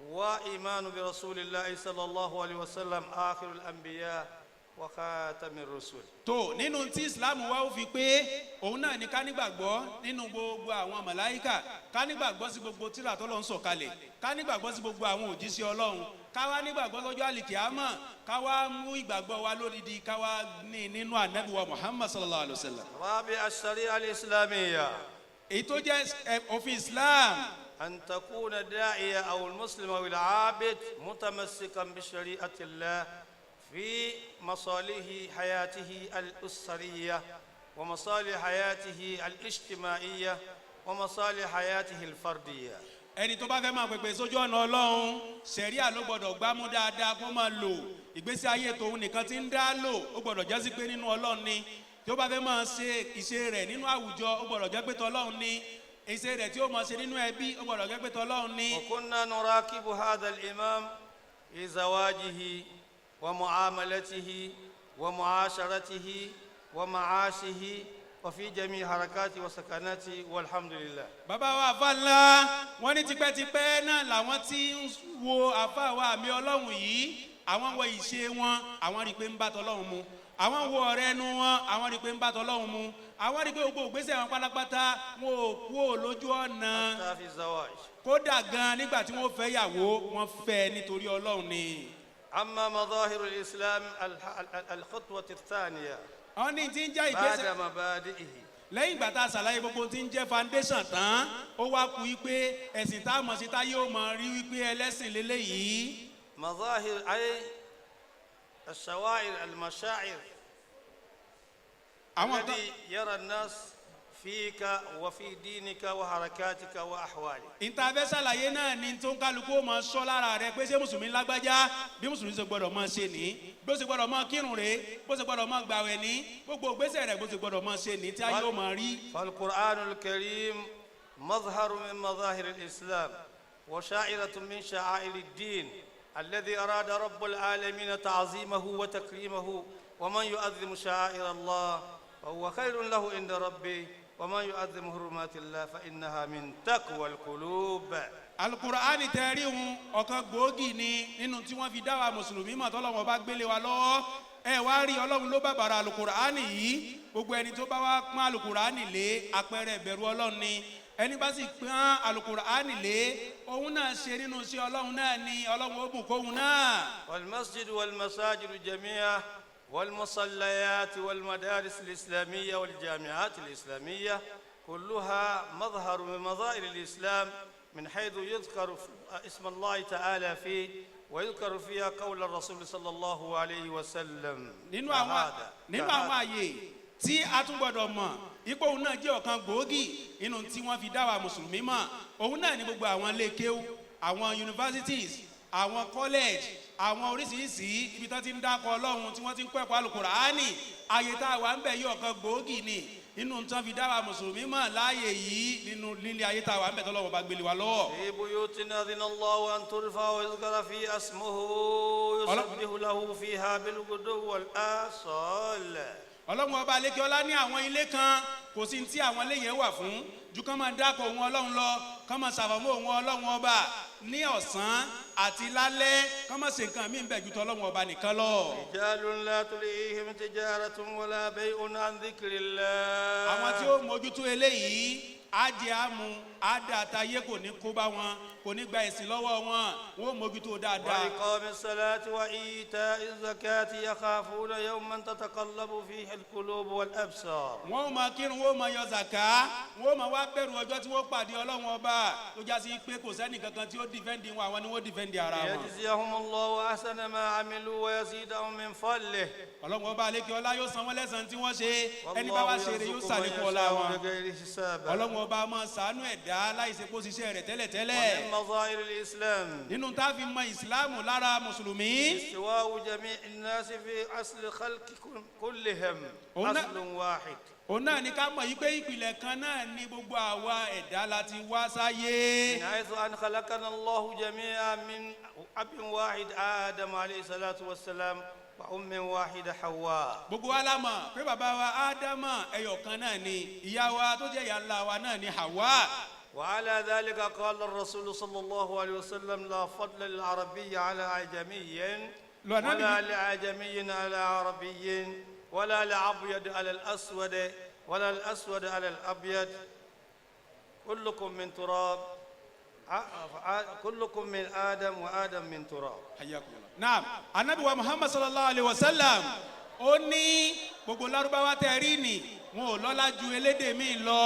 وإيمان برسول الله صلى الله عليه وسلم، آخر الأنبياء وخاتم الرسل. Tó nínú tí Islam wa ó fi pé, òun náà ni ká nígbàgbọ́ nínú gbogbo àwọn màláíkà, ká nígbàgbọ́ sí gbogbo tírà tọ́lọ́run sọ̀kalẹ̀, ká nígbàgbọ́ sí gbogbo àwọn òjíṣẹ́ Ọlọ́run, ká wá nígbàgbọ́ sọ́jọ́ àlìkìámọ̀, ká wá mú ìgbàgbọ́ wa lódìdí, ká wá ní nínú Ànábì wa Muhammad sallallahu alayhi wa sallam. رابع، الشريعة الإسلامية. Èyí tó jẹ́ òfin Islam. أن تكون الداعية أو المسلم أو العابد متمسكا بشريعة الله في مصالح حياته الأسرية ومصالح حياته الاجتماعية ومصالح حياته الفردية. Ẹni tó bá fẹ́ máa pèpè sójú ọ̀nà Ọlọ́run, sẹ̀ríà ló gbọ́dọ̀ gbámú dáadáa kó máa lò. Ìgbésí ayé tòun nìkan tí ń dá lò, ó gbọ́dọ̀ jẹ́ sí pé nínú Ọlọ́run ni. Tí ó bá fẹ́ máa ṣe ìṣe rẹ̀ nínú àwùjọ, ó gbọ́dọ̀ jẹ́ pé tọlọ́run ni. Ìṣe rẹ̀ tí ó máa ṣe nínú ẹbí, ó gbọ́dọ̀ jẹ́ pé tọlọ́run ni. وكنا نراقب هذا الإمام في زواجه ومعاملته ومعاشرته ومعاشه وفي جميع حركاته وسكناته، والحمد لله. Bàbá wa àfa ńlá, wọ́n ní tipẹ́tipẹ́ náà làwọn tí ń wo àfa wa àmì Ọlọ́run yìí. Àwọn wo ìṣe wọn, àwọn rí i pé ń bá tọlọ́run mu. Àwọn wo ọ̀rẹ́ ẹnu wọn, àwọn rí i pé ń bá tọlọ́run mu. Àwọn rí i pé gbogbo ìgbésẹ̀ wọn pátápátá, wọn ò kú ò lójú ọ̀nà. حتى في الزواج. Kódà gan nígbà tí wọ́n fẹ́ yàwó, wọ́n fẹ́ nítorí Ọlọ́run ni. أما مظاهر الإسلام، الخطوة الثانية Àwọn ní tí ń jẹ́ بعد ìgbésẹ̀ مبادئه. lẹ́yìn ìgbà tá a ṣàlàyé gbogbo tí ń jẹ́ foundation tán, ó wá kú wípé ẹ̀sìn tá a mọ̀ sí tá yóò mọ̀ rí wípé ẹlẹ́sìn lélẹ́yìí. مظاهر أي الشواعر، المشاعر Àwọn kan الذي يرى الناس فيك وفي دينك وحركاتك وأحوالك. Ìta fẹ́ ṣàlàyé náà ni tó ń kálukú ó máa sọ lára rẹ pé ṣé mùsùlùmí lágbájá, bí mùsùlùmí ṣe gbọdọ̀ máa ṣe ní, bó ṣe gbọdọ̀ máa kírun rèé, bó ṣe gbọdọ̀ máa gbàwẹ̀ ní, gbogbo ìgbésẹ̀ rẹ̀, bó ṣe gbọdọ̀ máa ṣe ní tí ayé ó máa rí. فالقرآن الكريم مظهر من مظاهر الإسلام وشعيرة من شعائر الدين الذي أراد رب العالمين تعظيمه وتكريمه، ومن يعظم شعائر الله فهو خير له عند ربه، ومن يعظم حرمات الله فإنها من تقوى القلوب. Alukur'ani tẹ́rí hun, ọ̀kan gbòógì ni nínú tí wọ́n fi dá wa mùsùlùmí mọ̀ tọ́lọ́wọ́n bá gbélé wa lọ́wọ́. Ẹ wá rí, Ọlọ́run ló bàbàrà alukur'ani yìí. Gbogbo ẹni tó bá wá pọ́n alukur'ani lé, àpẹẹrẹ ìbẹ̀rù Ọlọ́run ni. Ẹni bá sì pọ́n alukur'ani lé, òun náà ṣe nínú sí Ọlọ́run náà ni Ọlọ́run ó bùn kóhun náà. والمسجد والمساجد جميعا والمصليات والمدارس الإسلامية والجامعات الإسلامية كلها مظهر من مظاهر الإسلام، من حيث يذكر اسم الله تعالى فيه ويذكر فيها قول الرسول صلى الله عليه وسلم. Nínú àwọn كهذا nínú àwọn كهذا. àyè tí a tún gbọdọ̀ mọ̀ ipò òun náà jẹ́ ọ̀kan gbòógì nínú tí wọ́n fi dá wa mùsùlùmí mọ̀, òun náà ní gbogbo àwọn ilé kéwú, àwọn universities, àwọn college, àwọn oríṣiríṣi ibi tó ti ń dákọ Ọlọ́run, tí wọ́n ti ń kọ́ ẹ̀kọ́ Alukùránì. Àyè tá a wà ń bẹ̀ yí, ọ̀kan gbòógì ni nínú tí wọ́n fi dá wa mùsùlùmí mọ̀ láàyè yìí nínú lílé ayé tá a wà ń bẹ̀ tọ́lọ́wọ́ bá gbélé wa lọ́wọ́. في بيوت أذن الله أن ترفع ويذكر فيها اسمه، يسبح له فيها بالغدو والآصال. Ọlọ́run ọba alẹ́kẹ́ọ́lá ní àwọn ilé kan, kò sí tí àwọn ilé yẹn wà fún ju kán máa dákọ̀ òun Ọlọ́run lọ, kán máa ṣàfọ̀mọ́ òun Ọlọ́run ọba ní ọ̀sán àti lálẹ́, kán máa ṣe nǹkan míì bẹ̀ ju tọ́lọ́run ọba nìkan lọ. رجال لا تلهيهم تجارة ولا بيع عن ذكر الله. Àwọn tí ó mójútó eléyìí Ajé àmú àdàtàyé kò ní kó bá wọn, kò ní gba ẹ̀sìn lọ́wọ́ wọn, wọn ò mójútó dáadáa. وإقام الصلاة وإيتاء الزكاة يخافون يوما تتقلب فيه القلوب والأبصار. Wọ́n ó máa kírun, wọ́n ó máa yọ zàká, wọ́n ó máa wá bẹ̀rù ọjọ́ tí wọ́n pàdé Ọlọ́run Ọba tó já sí pé kò sẹ́ni kankan tí ó defend wọn, àwọn ni wọ́n defend ara wọn. ليجزيهم الله أحسن ما عملوا ويزيدهم من فضله. Ọlọ́run Ọba àlékè ọlá yóò san wọ́n lẹ́san tí wọ́n ṣe. Ẹni bá wá والله ṣe rere yóò يرزق من ṣàlékún ọlá يشاء wọn. بغير حساب. Ọlọ́run Ọba máa ṣàánú ẹ̀dá láì ṣe kó ṣiṣẹ́ rẹ̀ tẹ́lẹ̀tẹ́lẹ̀. ومن مظاهر الإسلام Nínú tá a fi mọ ìsìláàmù lára mùsùlùmí, استواء جميع الناس في أصل الخلق كلهم أصل واحد. Òun náà ni ká mọ̀ yí pé ìpìlẹ̀ kan náà ni gbogbo àwa ẹ̀dá la ti wá sáyé. من حيث أن خلقنا الله جميعا من أب واحد آدم عليه الصلاة والسلام وأم واحدة حواء. Gbogbo wa la mọ̀ pé bàbá wa Ádámà ẹyọ kan náà ni, ìyá wa tó jẹ́ ìyá ńlá wa náà ni Hawa. وعلى ذلك قال الرسول صلى الله عليه وسلم لا فضل للعربي على عجمي ولا لعجمي على عربي ولا لأبيض على الأسود ولا الأسود على الأبيض كلكم من تراب كلكم من آدم وآدم من تراب. Naam, anabi wa Muhammad sallallahu alayhi wa sallam ó ní gbogbo Lárúbáwá tẹ rí ni wọn ò lọ́lá ju elédè míì lọ,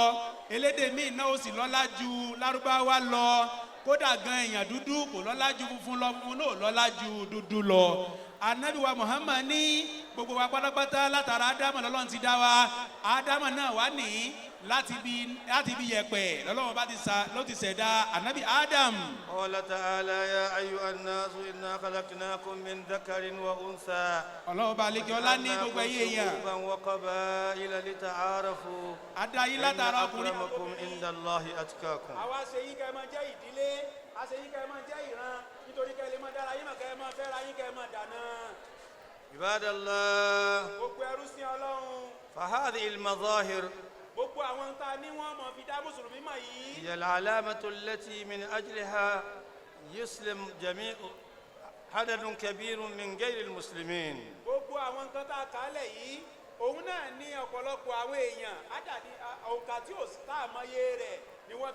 elédè míì náà ó sì lọ́lá ju Lárúbáwá lọ. Kódà gan èèyàn dúdú kò lọ́lá ju funfun lọ, funfun náà ò lọ́lá ju dúdú lọ. Anabi wa Muhammad ní gbogbo wa pátápátá látara Ádámà lọ́lọ́run ti dá wa. Ádámà náà wà ní láti bí yẹ̀pẹ̀ lọ́lọ́run bá ti sa ló ti ṣẹ̀dá anabi Adam. قال تعالى يا أيها الناس إنا خلقناكم من ذكر وأنثى Ọlọ́run bá lékè ọlá ní gbogbo ẹ̀yẹ èèyàn, شعوبا وقبائل لتعارفوا adayi إن látara ọkùnrin. أكرمكم عند الله أتقاكم. Àwa ṣe yín kẹ́ ẹ máa jẹ́ ìdílé, a ṣe yín kẹ́ ẹ máa jẹ́ ìran, nítorí kẹ́ ẹ lè máa dára yín mọ̀, kẹ́ ẹ máa fẹ́ra yín, kẹ́ ẹ máa dáná. عباد الله، Gbogbo ẹrú sí Ọlọ́run, فهذه المظاهر gbogbo àwọn tá a ní wọ́n mọ̀ fi dá mùsùlùmí mọ̀ yìí, هي العلامة التي من أجلها يسلم جميع عدد كبير من غير المسلمين. Gbogbo àwọn nǹkan tá a kà á lẹ̀ yìí, òun náà ní ọ̀pọ̀lọpọ̀ àwọn èèyàn ádàdí òǹkà tí ò tá a mọye rẹ̀ ni wọ́n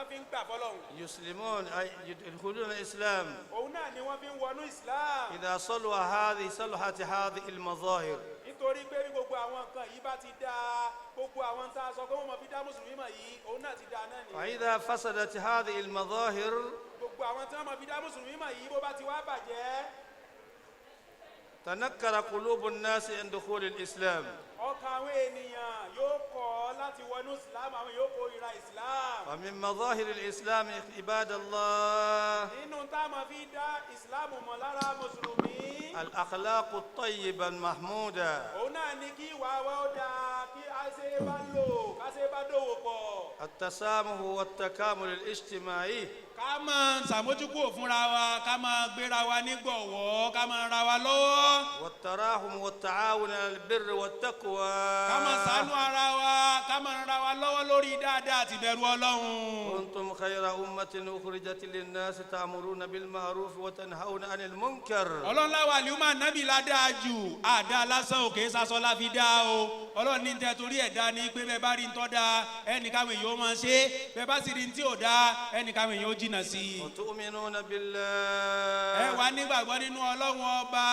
fi ń gbà fọlọ́hún. يسلمون أي يدخلون الإسلام. Òun náà ni wọ́n fi ń wọnú Islam. إذا صلح هذه صلحت هذه المظاهر. Nítorí pé bí gbogbo àwọn nǹkan yìí bá ti dáa, gbogbo àwọn tá a sọ pé wọ́n mọ̀ fi dá mùsùlùmí mọ̀ yìí, òun náà ti dáa náà nìyẹn. فإذا فسدت هذه المظاهر، Gbogbo àwọn tí wọ́n mọ̀ fi dá mùsùlùmí mọ̀ yìí bó bá ti wá bàjẹ́, تنكر قلوب الناس عن دخول الإسلام. Ọkàn àwọn ènìyàn yóò kọ̀ láti wọnú Islam, àwọn yóò kórìíra Islam. ومن مظاهر الإسلام عباد الله Nínú tá a máa fi dá Islam mọ̀ lára mùsùlùmí, الأخلاق الطيبة المحمودة. òun náà ni kí ìwà wa ó dáa, kí a ṣe é bá lò, ká ṣe é bá dòwò pọ̀. التسامح والتكامل الاجتماعي. Ká máa ṣàmójúkúrò fúnra wa, ká máa gbéra wa nígbọ̀wọ́, ká máa ra wa lọ́wọ́. والتراحم والتعاون على البر والتقوى. Ká máa ṣàánú ara wa, ká máa ra wa lọ́wọ́ lórí dáadáa àti ìbẹ̀rù Ọlọ́run. كنتم خير أمة أخرجت للناس تأمرون بالمعروف وتنهون عن المنكر. Ọlọ́run láwa àlùmọ́ ànábì la dáa jù, àdá lásán òkè sasọ la fi dá o. Ọlọ́run ní tẹ́ torí ẹ̀ dá ní pé bẹ́ẹ̀ bá rí ń tọ́ da ẹnì káwọn èèyàn ó máa ṣe, bẹ́ẹ̀ bá sì rí ń tí ò dá ẹnì káwọn èèyàn ó jìnnà sí i. وتؤمنون Ẹ بالله. wà nígbàgbọ́ nínú Ọlọ́run Ọba.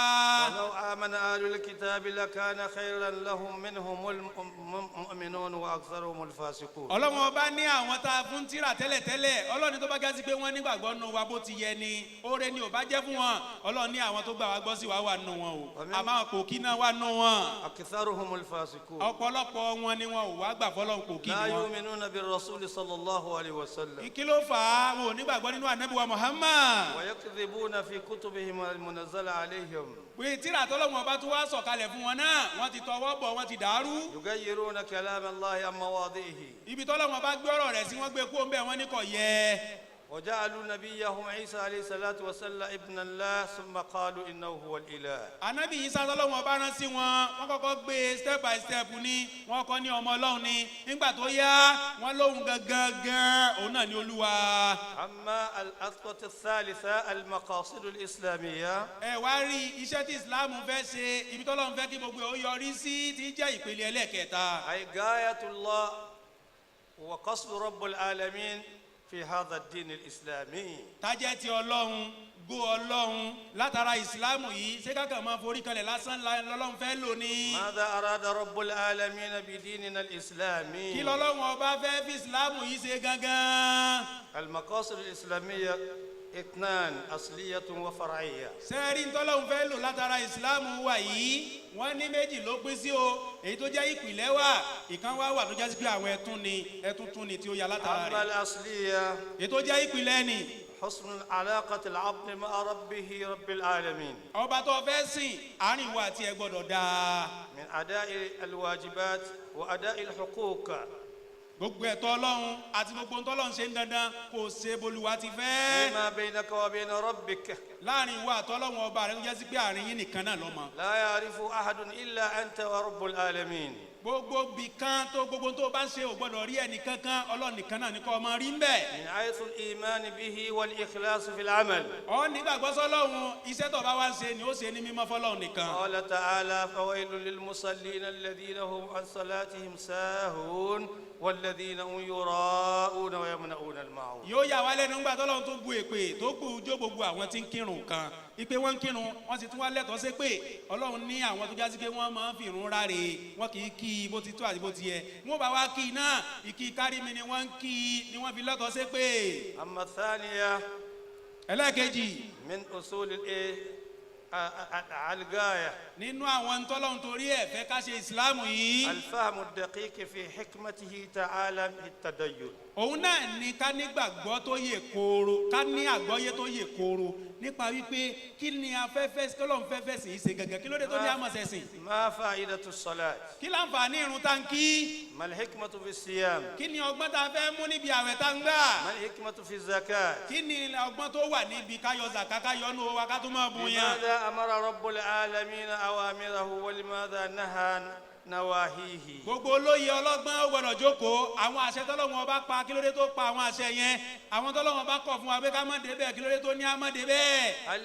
ولو آمن أهل الكتاب لكان خيرا لهم منهم المؤمنون وأكثرهم الفاسقون. Ọlọ́run Ọba ní àwọn tá a fún tírà tẹ́lẹ̀tẹ́lẹ̀, Ọlọ́run tó bá gásí pé wọ́n nígbàgbọ́ nù wa bó ti yẹ ni, oore ni ò bá jẹ́ fún wọn. Ọlọ́run ní àwọn tó gbà wá gbọ́ sí wa wà nù wọn o, àmọ́ àwọn kòkí náà wà nù wọn. أكثرهم الفاسقون. Ọ̀pọ̀lọpọ̀ wọn ni wọn ò wá gbà fọlọ́run, kòkí لا ni wọn. يؤمنون بالرسول صلى الله عليه وسلم. Kí ló fà á? Wọn ò nígbàgbọ́ nínú ànábì wa Muhammad. ويكذبون في كتبهم المنزلة عليهم. Pé tírà tọ́lọ́run Ọba tó wá sọ̀kalẹ̀ fún wọn náà, wọ́n ti tọwọ́ bọ̀, wọ́n ti dàrú. يغيرون كلام الله عن مواضعه. Ibi tọ́lọ́run Ọba gbé ọ̀rọ̀ rẹ̀ sí, wọ́n gbé kó ń bẹ̀, wọ́n ní kò yẹ. وجعلوا نبيهم عيسى عليه الصلاة والسلام ابن الله ثم قالوا إنه هو الإله. Anabi Isa tọ́lọ́run Ọba rán sí wọn, wọ́n kọ́kọ́ gbé step by step ní wọ́n kọ́ ní ọmọ Ọlọ́run ni, nígbà tó yá wọ́n lóhun gangan gan òun náà ní Olúwa. أما الأسقط الثالثة المقاصد الإسلامية. Ẹ wá rí iṣẹ́ tí Islam fẹ́ ṣe, ibi tọ́lọ́run fẹ́ kí gbogbo ẹ̀ ó yọrí sí ti jẹ́ ìpele ẹlẹ́ẹ̀kẹta. أي غاية الله وقصد رب العالمين في هذا الدين الإسلامي؟ Target Ọlọ́run, goal Ọlọ́run látara Ìsìláàmù yìí, ṣé ká kàn máa forí kanlẹ̀ lásán lọ́lọ́run fẹ́ lò ní? ماذا أراد رب العالمين بديننا الإسلامي؟ Kí lọ́lọ́run Ọba fẹ́ fi Ìsìláàmù yìí ṣe gangan? المقاصد الإسلامية اثنان، أصلية وفرعية. Sẹ́ẹ̀rí ntọ́lọ́run fẹ́ lò látara Ìsìláàmù wa yìí, wọ́n ní méjì ló pín sí o. Èyí tó jẹ́ ìpìlẹ̀ wà, ìkan wá wà tó jẹ́ sí pé àwọn ẹ̀tún ni, ẹ̀tún tún ni tí ó ya látara أما rẹ̀. الأصلية، Èyí tó jẹ́ ìpìlẹ̀ ni حسن علاقة العبد مع ربه رب العالمين، ọba tó fẹ́ sìn, àárín ìwọ àti ẹ gbọ́dọ̀ dáa. من أداء الواجبات وأداء الحقوق. Gbogbo ẹ̀tọ́ Ọlọ́run àti gbogbo ntọ́lọ́run ṣe ń dandan kò ṣe bolúwa ti fẹ́. فيما بينك وبين ربك. Láàrin ìwọ àtọ́lọ́run Ọba rẹ, tó jẹ́ sí pé àárín yín nìkan náà lọ́mọ. لا يعرف أحد إلا أنت ورب العالمين. Gbogbo bìkan tó, gbogbo tó bá ń ṣe, ò gbọ́dọ̀ rí ẹnì kankan, Ọlọ́run nìkan náà ní kọ́ ọmọ rí ń bẹ̀. من حيث الإيمان به والإخلاص في العمل. Ọ nígbàgbọ́ sọ́lọ́run, iṣẹ́ tó bá wá ń ṣe ni ó ṣe ní mímọ́ fọ́lọ́run nìkan. قال تعالى: فويل للمصلين الذين هم عن صلاتهم ساهون والذين هم يراءون ويمنعون الماعون. Yóò yà wá lẹ́nu ńgbà tọ́lọ́run tó bu èpè tó kù jó gbogbo àwọn tí ń kírun kan, ipe wọ́n ń kírun, wọ́n sì tún wá lẹ́tọ̀ọ́ sí pé Ọlọ́run ní àwọn tó jásí pé wọ́n máa ń fi ìrun ráre, wọ́n kì í kí i bó ti tó àti bó ti yẹ. Wọ́n bá wá kí i náà, ìkí kárí mi ni wọ́n ń kí i ni wọ́n fi lẹ́tọ̀ọ́ sí pé. أما الثانية، Ẹlẹ́ẹ̀kejì، من أصول الإيه الغاية، nínú àwọn ntọ́lọ́run torí ẹ̀ fẹ́ ká ṣe Ìsìláàmù yìí، الفهم الدقيق في حكمته تعالى في التدين. Òun náà ni ká nígbàgbọ́ tó yè kooro, ká ní àgbọ́yé tó yè kooro nípa wípé kí ni afẹ́fẹ́ tọ́lọ́run fẹ́fẹ́ sì í ṣe gẹ́gẹ́, kí ló dé tó ní àmọ̀ sẹ̀sìn. ما فائدة الصلاة؟ Kí láǹfààní irun tá ń kí? ما الحكمة في الصيام؟ Kí ni ọgbọ́n tá a fẹ́ mú níbi àwẹ̀ tá ń gbà? ما الحكمة في الزكاة؟ Kí ni ọgbọ́n tó wà níbi káyọ zàká, káyọ nù wa, ká tó máa bùn yàn? لماذا أمر رب العالمين أوامره ولماذا نهى نواهيه؟ Gbogbo olóye ọlọ́gbọ́n ó gbọ́dọ̀ jókòó. Àwọn àṣẹ tọ́lọ́wọ́n Ọba pa, kí ló dé tó pa àwọn àṣẹ yẹn? Àwọn tọ́lọ́wọ́n bá kọ̀ fún wa pé ká má débẹ̀, kí ló dé tó ní á má débẹ̀? هل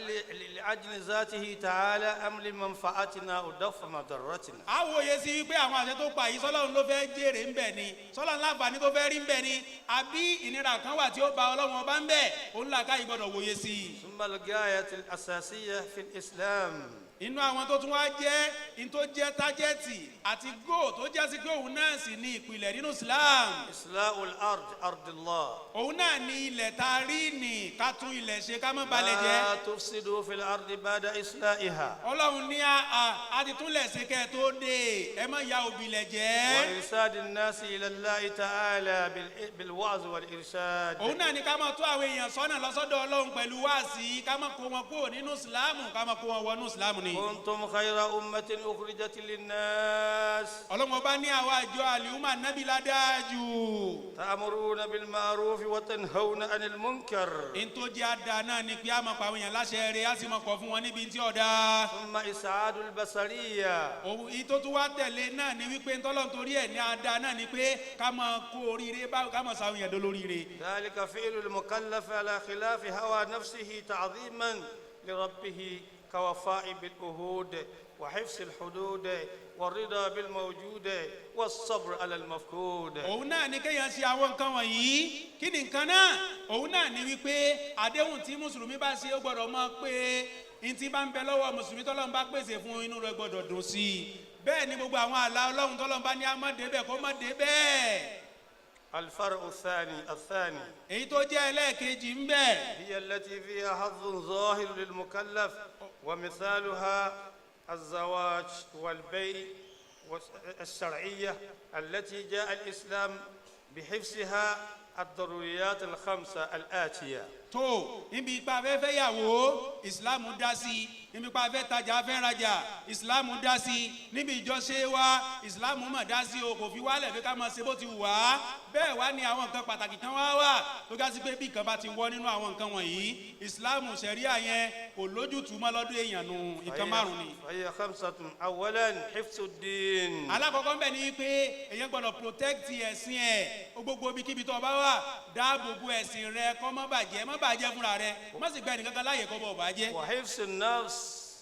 لأجل ذاته تعالى أم لمنفعتنا أو دفع مضرتنا؟ Àwòye sí wípé àwọn àṣẹ tó pa yìí, sọlọ́run ló fẹ́ jèrè ń bẹ̀ ni, sọlọ́run láǹfààní tó fẹ́ rí ń bẹ̀ ni, àbí ìnira kan wà tí ó ba Ọlọ́run Ọba ń bẹ̀? Òun làákà yìí gbọ́dọ̀ wòye sí i. ثم الغاية الأساسية في الإسلام، Inú àwọn tó tún wá jẹ́ in tó jẹ́ target àti goal tó jẹ́ sí pé òun náà sì ní ìpìlẹ̀ nínú Islam، إصلاح الأرض، أرض الله. Òun náà ní ilẹ̀ tá a rí ní ká tún ilẹ̀ ṣe, ká má balẹ̀ jẹ́. لا تفسدوا في الأرض بعد إصلاحها. Ọlọ́run ní a ti túnlẹ̀ ṣe kẹ́ ẹ tó dé, ẹ má ya òbílẹ̀ jẹ́. وإرشاد الناس إلى الله تعالى بالوعظ والإرشاد. Òun náà ní ká máa tó àwọn èèyàn sọ́nà lọ́sọ́dọ̀ Ọlọ́run pẹ̀lú wáàsí, ká máa kó wọn kúrò nínú Ìsìláàmù, ká máa kó wọn wọnú Ìsìláàmù ni. كنتم خير أمة أخرجت للناس. Ọlọ́run Ọba ní àwa àjọ àlìhùmà nábì ládájú. تأمرون بالمعروف وتنهون عن المنكر. In tó jẹ́ àdá náà ni pé a máa pa àwọn èèyàn láṣẹ rẹ̀, á sì máa kọ̀ fún wọn níbi tí ọ̀dà. ثم إسعاد البشرية. Òun èyí tó tún wá tẹ̀lé náà ni wípé ntọ́lọ́run torí ẹ̀ ní àdá náà ni pé ká máa kó oríire bá, ká máa sàwọn èèyàn dolóríire. ذلك فعل المكلف على خلاف هوى نفسه تعظيما لربه، كوفاء بالعهود وحفظ الحدود والرضا بالموجود والصبر على المفقود. Òun náà ni kéèyàn ṣe àwọn nǹkan wọ̀nyí. Kí ni nǹkan náà? Òun náà ni wípé àdéhùn tí mùsùlùmí bá ṣe, ó gbọ́dọ̀ mọ̀ pé n tí bá ń bẹ lọ́wọ́ mùsùlùmí, tọ́lọ́run bá pèsè fún, inú rẹ̀ gbọ́dọ̀ dùn sí i. Bẹ́ẹ̀ ni gbogbo àwọn àlà Ọlọ́run tọ́lọ́run bá ní á má débẹ̀, kó má débẹ̀. الفرع الثاني، Èyí tó jẹ́ ẹlẹ́ẹ̀kejì ń bẹ، هي التي فيها حظ ظاهر للمكلف، ومثالها الزواج والبيع الشرعية التي جاء الإسلام بحفظها، الضروريات الخمسة الآتية. Tó níbi ipa afẹ́fẹ́ yàwó, Ìsìláàmù dá sí i. Níbi ipa afẹ́ tajà, afẹ́ rajà, Ìsìláàmù dá sí i. Níbi ìjọṣe wa, Ìsìláàmù mọ̀ dá sí o, kò fi wálẹ̀ fi ká máa ṣe bó ti wù wá. Bẹ́ẹ̀ wá ní àwọn nǹkan pàtàkì kan wá wà tó ga sí pé bí nǹkan bá ti wọ́ nínú àwọn nǹkan wọ̀nyí, Ìsìláàmù ṣẹ̀ríà yẹn kò lójútùú mọ́ lọ́dún èèyàn nù. Nǹkan márùn ni. فهي خمسة: أولا، حفظ الدين. Alákọ̀ọ́kọ́ ń bẹ̀ ni pé èèyàn gbọ́dọ̀ protect ẹ̀sìn ẹ̀. Gbogbo ibikíbi tó o bá wà, dáàbò bo ẹ̀sìn rẹ, kó má bàjẹ́, má bàjẹ́ fúnra rẹ, má sì gba ẹnìkankan láàyè kó bọ̀ bàjẹ́. وحفظ النفس.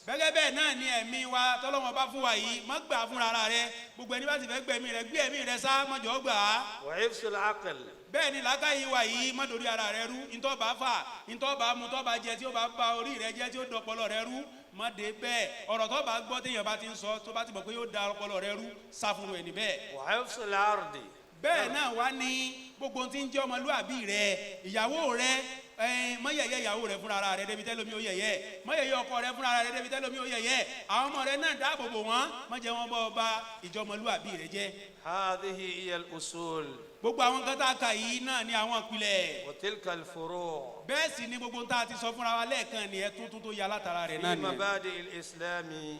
Bẹ́gẹ́ bẹ́ẹ̀ náà ni ẹ̀mí wa tọ́lọ́wọ́n bá fún wa yìí, má gbà fúnra ara rẹ. Gbogbo ẹni bá sì fẹ́ gbẹ̀mí rẹ, gbé ẹ̀mí rẹ sá, má jọ̀ọ́ gbà á. وحفظ العقل. Bẹ́ẹ̀ ni làákàyè wa yìí, má dorí ara rẹ rú. Ntọ́ bá fà, ntọ́ bá mu, tọ́ bá jẹ, tí ó bá ba orí rẹ jẹ́, tí ó dọpọlọ rẹ rú, má dé bẹ́ẹ̀. Ọ̀rọ̀ tó bá gbọ́, téèyàn bá ti ń sọ, tó bá ti mọ̀ pé yóò da ọpọlọ rẹ rú, sá fún ẹni bẹ́ẹ̀. وحفظ العرض. Bẹ́ẹ̀ náà wá ní gbogbo ohun tí ń jẹ́ ọmọlúàbí rẹ, ìyàwó rẹ, ẹn, má yẹ̀yẹ́ ìyàwó rẹ fúnra ara rẹ débi tẹ́lómi ó yẹ̀yẹ́. Má yẹ̀yẹ́ ọkọ rẹ fúnra ara rẹ débi tẹ́lómi ó yẹ̀yẹ́. Àwọn ọmọ rẹ náà, dáàbò bò wọ́n, má jẹ́ wọ́n bọ́ ọba ìjọmọlúàbí rẹ jẹ́. هذه هي الأصول. Gbogbo àwọn nǹkan tá a kà yìí náà ní àwọn ìpìlẹ̀. وتلك الفروع. Bẹ́ẹ̀ sì ni gbogbo ohun tá a ti sọ fúnra wa lẹ́ẹ̀kan ni ẹ tuntun tó ya látara rẹ̀ في náà nìyẹn. مبادئ الإسلام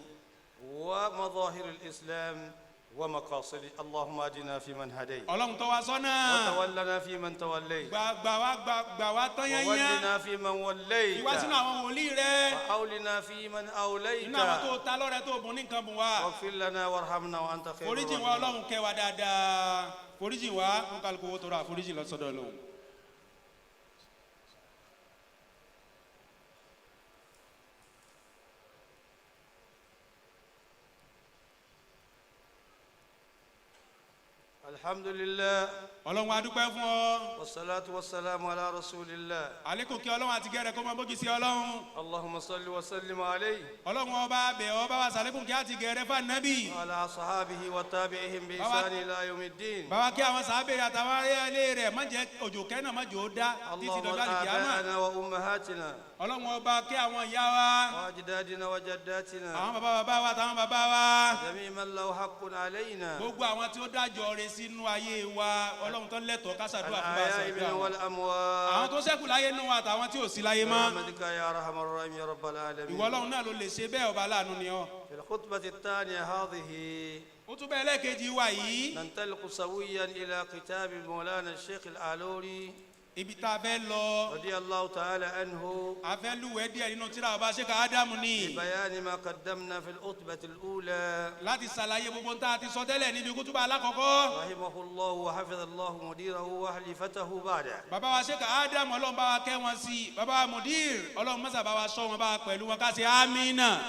ومظاهر الإسلام ومقاصده. اللهم اهدنا فيمن هديت، Ọlọ́run tọ́ wa sọ́nà. وتولنا فيمن توليت، Gbà gbà wá, gbà gbà wá tán yányán. وولنا فيمن وليت، Ìwá sínú àwọn wòlíì rẹ، وأولنا فيمن أوليت، nínú àwọn tó ta lọ́rẹ, tó bùn ní nǹkan, bùn wá. واغفر لنا وارحمنا وأنت خير Foríjì wa. الراحمين. Ọlọ́run kẹ́ wa dáadáa, foríjì wa. Ń kálukú owó tọrọ àforíjì lọ́sọ̀dọ̀ lòun. الحمد لله. Ọlọ́run, a dúpẹ́ fún ọ. والصلاة والسلام على رسول الله. Àlékún kí Ọlọ́run àti gẹ́rẹ́ kó máa bójú sí Ọlọ́run. اللهم صل وسلم عليه Ọlọ́run ọba, bẹ̀ ọ́, bá wa sàlékún kí àti gẹ́rẹ́ fún Ànábì. وعلى أصحابه وتابعهم بإحسان إلى يوم الدين. Bàbá kí àwọn sàábẹ̀ àtàwọn ará ilé rẹ̀, má jẹ́ òjò kẹ́nà, má jò ó dá títí اللهم dọjọ́ àlìkìyámà. آباءنا وأمهاتنا، Ọlọ́run ọba, kí àwọn ìyá wa، وأجدادنا وجداتنا، àwọn bàbá bàbá wa àtàwọn bàbá wa، جميع من له حق علينا، gbogbo àwọn tí ó dájọ́ rẹ̀ sínú ayé wa, Ọlọ́run tó lẹ́tọ̀ọ́ ká ṣàdúrà fún bá a الأحياء ṣàdúrà منهم wọn. والأموات. Àwọn tó ṣẹ́kù láyé nù wa àtàwọn tí ò sí láyé mọ́. برحمتك يا أرحم الراحمين يا رب العالمين. Ìwọ Ọlọ́run náà ló lè ṣe bẹ́ẹ̀, ọba aláàánú ni ọ́. في الخطبة الثانية هذه، Ó tún bẹ́ẹ̀ lẹ́ẹ̀kejì wa yìí، ننطلق سويا إلى كتاب مولانا الشيخ الآلوري ibi tá a fẹ́ lọ، رضي الله تعالى عنه، a fẹ́ lúwẹ̀ẹ́ díẹ̀ nínú tírà ọba Ṣéka Ádámù ni، لبيان ما قدمنا في الخطبة الأولى. láti ṣàlàyé gbogbo tá a ti sọ tẹ́lẹ̀ níbi kútúbà alákọ̀ọ́kọ́. رحمه الله وحفظ الله مديره وخليفته بعده. Bàbá wa Ṣéka Ádámù, Ọlọ́run bá wa kẹ́ wọn sí i. Bàbá wa mudir, Ọlọ́run mọ́sà bá wa sọ wọn, bá wa pẹ̀lú wọn, ká ṣe àmínà.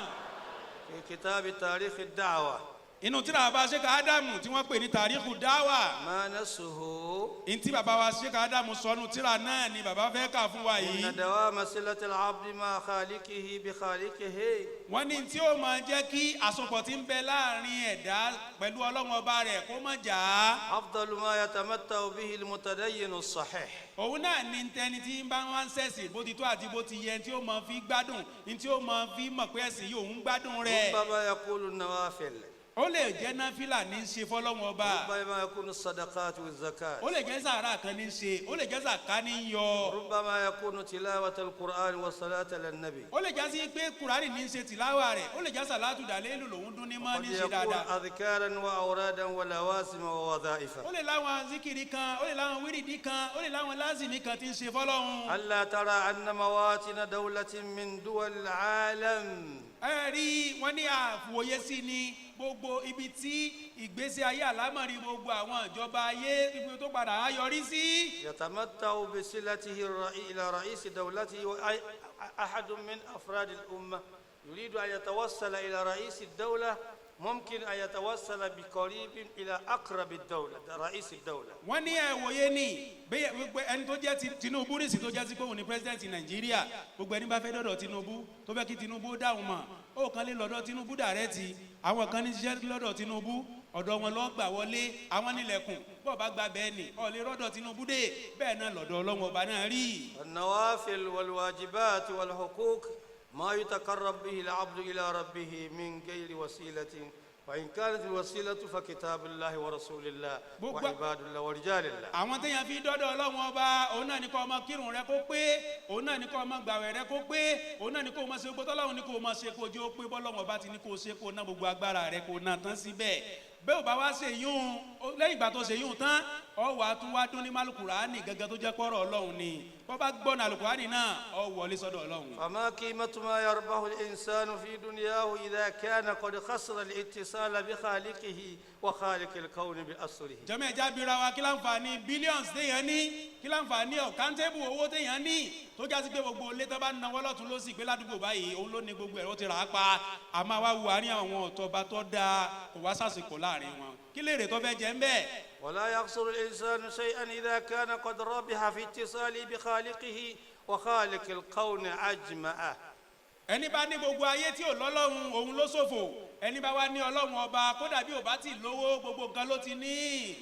في كتاب تاريخ الدعوة. Inú tírà bàbá Ṣéka Ádámù tí wọ́n pè ní Tàríkù Dáwà، ما نصه؟ ntí bàbá wa Ṣéka Ádámù sọnù tírà náà ni bàbá fẹ́ kà fún wa yìí. إن دوام صلة العبد مع خالقه بخالقه، Wọ́n ní tí ó máa jẹ́ kí àsopọ̀ tí ń bẹ láàrin ẹ̀dá pẹ̀lú Ọlọ́run ọba rẹ̀ kó má jà á، أفضل ما يتمتع به المتدين الصحيح. òun náà ní tẹni tí ń bá wá ń ṣẹ̀sìn bó ti tó àti bó ti yẹ, tí ó máa fi gbádùn, ní tí ó máa fi mọ̀ pé ẹ̀sìn yìí òun gbádùn rẹ̀. ربما يكون النوافل، Ó lè jẹ́ náfìlà ní í ṣe fọlọ́run ọba، ربما يكون الصدقات والزكاة، ó lè jẹ́ sàárà kan ní í ṣe, ó lè jẹ́ sàká ní í yọ، ربما يكون تلاوة القرآن والصلاة على النبي، ó lè já sí pé Kùránì ní í ṣe tìláwà rẹ̀, ó lè já sàlátù dàlélù lòún dún ní mọ́ قد ní í ṣe يكون dáadáa، أذكارا وأورادا ولوازم ووظائف. ó lè láwọn zikiri kan, ó lè láwọn wírídì kan, ó lè láwọn lázìmí kan tí ń ṣe fọlọ́run. ألا ترى أن مواطن دولة من دول العالم، Ẹ rí wọn ní àwòye sí ni gbogbo ibi tí ìgbésí ayé àlámọ̀rí gbogbo àwọn ìjọba ayé, ibi tó padà á yọrí sí، يتمتع بصلته إلى رئيس دولته، أحد من أفراد الأمة يريد أن يتوصل إلى رئيس الدولة، ممكن أن يتوصل بقريب إلى أقرب الدولة، رئيس الدولة. Wọ́n ní ẹ̀wòye ní bẹ́ẹ̀ gbogbo ẹni tó jẹ́ ti Tinubu nìsín, tó jẹ́ sí pé òun ni president Nàìjíríà, gbogbo ẹni bá fẹ́ dọ̀dọ̀ Tinubu, tó fẹ́ kí Tinubu dáhùn mọ̀, ó kàn lè lọ́dọ̀ Tinubu direct. Àwọn kan ní ṣiṣẹ́ lọ́dọ̀ Tinubu, ọ̀dọ̀ wọn lọ́ gbà wọlé, àwọn nílẹ̀kùn bọ́ọ̀ bá gba bẹ́ẹ̀ ni ọ̀ lè rọ́dọ̀ Tinubu dé. Bẹ́ẹ̀ náà lọ́dọ̀ Ọlọ́run ọba náà rí. النوافل والواجبات والحقوق ما يتقرب به العبد إلى ربه من غير وسيلة، وإن كانت الوسيلة فكتاب الله ورسول الله وعباد الله ورجال الله. Àwọn téèyàn fi dọ́dọ̀ Ọlọ́run ọba, òun náà ní kó ọmọ kírun rẹ kó pé, òun náà ní kó ọmọ gbàwẹ̀ rẹ kó pé, òun náà ní kó ọmọ ṣe gbogbo tọ́lọ́run ní kó ọmọ ṣe, kó ojú ó pé bọ́lọ́run ọba ti ní kó ṣe, kó ná gbogbo agbára rẹ, kó ná tán síbẹ̀. Bẹ́ẹ̀ ò bá wá ṣe yún, lẹ́yìn ìgbà tó ṣe yún tán, ọ wà á tún wá dún ní málùkùránì gẹ́gẹ́ tó jẹ́ pọ́rọ̀ Ọlọ́run ni. Bọ́ bá gbọ́nà àlùkùránì náà, ọ wọlé sọ́dọ̀ Ọlọ́run. فما قيمة ما يربح الإنسان في دنياه إذا كان قد خسر الاتصال بخالقه وخالق الكون بأسره؟ Jẹ́mọ̀, ẹja bira wa, kí láǹfààní billions téèyàn ní Kí láǹfààní uncountable owó téèyàn ní, tó jásí pé gbogbo ilé tó bá náwó lọ́tún ló sì gbé ládùúgbò báyìí, òun ló ní gbogbo ẹ̀, ó ti rà á pa. Àmọ́ wá wo àárín àwọn ọ̀tọ̀ba tó dáa, kò wá sàsìkò láàrin wọn. Kí lèrè tó fẹ́ jẹ́ ń bẹ́ẹ̀? ولا يخسر الإنسان شيئا إذا كان قد ربح في اتصاله بخالقه وخالق الكون أجمعه. Ẹni bá ní gbogbo ayé tí ò lọ́lọ́run, òun ló ṣòfò. Ẹni bá wá ní Ọlọ́run Ọba, kódà bí ò bá ti lówó, gbogbo nǹkan ló ti ní.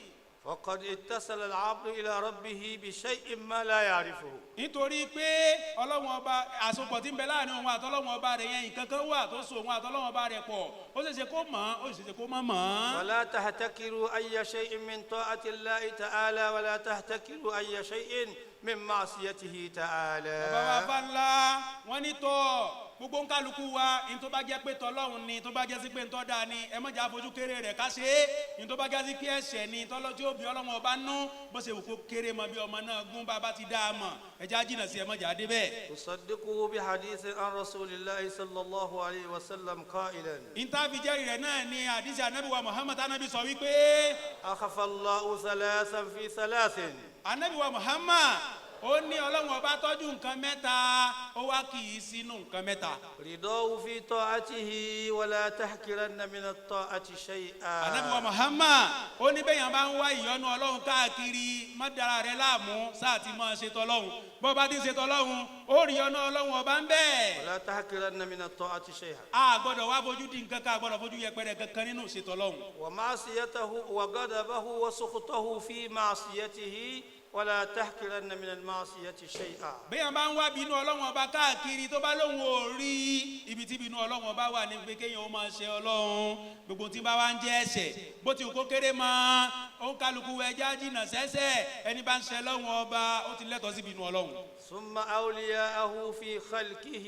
فقد اتصل العبد إلى ربه بشيء ما لا يعرفه. Nítorí pé Ọlọ́run Ọba, àsopọ̀ tí ń bẹ láàrin òun àtọlọ́run Ọba rẹ̀ yẹn, nǹkan kan wà tó so òun àtọlọ́run Ọba rẹ̀ pọ̀. Ó ṣeé ṣe kó mọ̀, ó sì ṣe kó má mọ̀ ọ́n. ولا تحتكروا أي شيء من طاعة الله تعالى ولا تحتكروا أي شيء من معصيته تعالى. Bàbá wa bá ńlá wọn ní tọ́ gbogbo nkálukú wa, ní tó bá jẹ́ pé tọlọ́run ni, tó bá jẹ́ sí pé ntọ́ da ni, ẹ má jẹ́ àfojú kéré rẹ̀ ká ṣe é. Ní tó bá jẹ́ sí pé ẹ̀ṣẹ̀ ni, tọ́lọ́ tí ó bí Ọlọ́run Ọba nú, bó ṣe wù kó kéré mọ bí ọmọ náà gún, bá a bá ti dá a mọ̀, ẹ jẹ́ á jìnnà sí, ẹ má jẹ́ á dé bẹ́ẹ̀. أصدقه بحديث عن رسول الله صلى الله عليه وسلم قائلا: Ìntàfíjẹ́rì rẹ̀ náà ni àdìsí Anabi wa Muhammad. Anabi sọ wípé: أخفى الله ثلاثا في ثلاث. Anabi wa Muhammad ó ní Ọlọ́run Ọba tọ́jú nǹkan mẹ́ta, ó wá kì í sínú nǹkan mẹ́ta. رضاه في طاعته ولا تحقرن من الطاعة شيئا. Anabi wa Muhammad ó ní bẹ́yàn bá ń wá ìyọ́nú Ọlọ́run káàkiri, má dara rẹ láàmú, sáà ti máa ṣe tọlọ́run. Bó bá ti ń ṣe tọlọ́run, ó rí ìyọ́nú Ọlọ́run Ọba ń bẹ́ẹ̀. ولا تحقرن من الطاعة شيئا. A gbọ́dọ̀ wá fojú di nǹkan kan, a gbọ́dọ̀ fojú yẹpẹrẹ kankan nínú ṣe tọlọ́run. ومعصيته وغضبه وسخطه في معصيته ولا تحقرن من المعصية شيئا. Bẹ́yàn bá ń wá bínú Ọlọ́run Ọba káàkiri, tó bá lóun ò rí ibi tí bínú Ọlọ́run Ọba wà ní pé kéèyàn ó máa ṣe Ọlọ́run. Gbogbo tí bá wá ń jẹ́ ẹ̀ṣẹ̀, bó ti wù kó kéré mọ́, ó ń kálukú ẹja jìnnà sẹ́sẹ̀. Ẹni bá ń ṣe Ọlọ́run Ọba, ó ti lẹ́tọ̀ọ́ sí bínú Ọlọ́run. ثم أولياءه في خلقه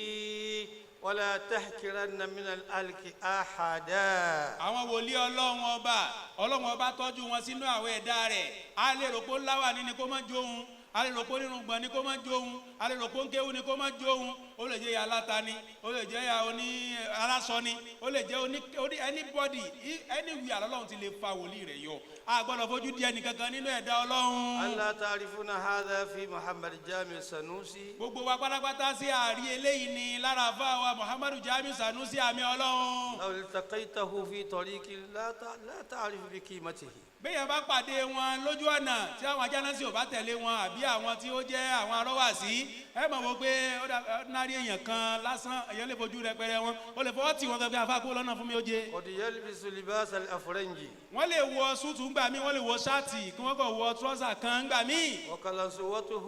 ولا تحقرن من الخلق أحدا. Àwọn wòlíì Ọlọ́run Ọba, Ọlọ́run Ọba tọ́jú wọn sínú àwọn ẹ̀dá rẹ̀. A lè rò pé ó láwà ní ni kó má jóun, a lè rò pé onírùngbọ̀n ni kó má jóun, a lè rò pé ó ń kéwú ni kó má jóun. Ó lè jẹ́ ya aláta ni, ó lè jẹ́ ya oní aláṣọ ni, ó lè jẹ́ oní anybody, anywhere Ọlọ́run ti lè fa wòlíì rẹ̀ yọ. A gbọ́dọ̀ fojú di ẹnìkankan nínú ẹ̀dá Ọlọ́run. ألا تعرفون هذا في محمد جامع السنوسي؟ Gbogbo wa pátápátá sí àárí eléyìí ni lára àfáà wa Muhammadu Jamiu Sanusi àmì Ọlọ́run. لو التقيته في طريق لا تعرف بقيمته. Béèyàn bá pàdé wọn lójú ọ̀nà, tí àwọn ajánásí ò bá tẹ̀lé wọn, àbí àwọn tí ó jẹ́ àwọn arọ́wàsí, ẹ mọ̀ wọ́n pé ó dà ordinary èèyàn kan lásán. Èèyàn lè fojú rẹpẹrẹ wọn, ó lè fọwọ́ tì wọ́n gẹ́gẹ́ afá kó lọ́nà fún mi ó jẹ. قد يلبس لباس الأفرنجي Wọ́n lè wọ suit ńgbà míì, wọ́n lè wọ ṣáàtì, kí wọ́n kàn wọ trouser kan ńgbà míì. وقلنسوته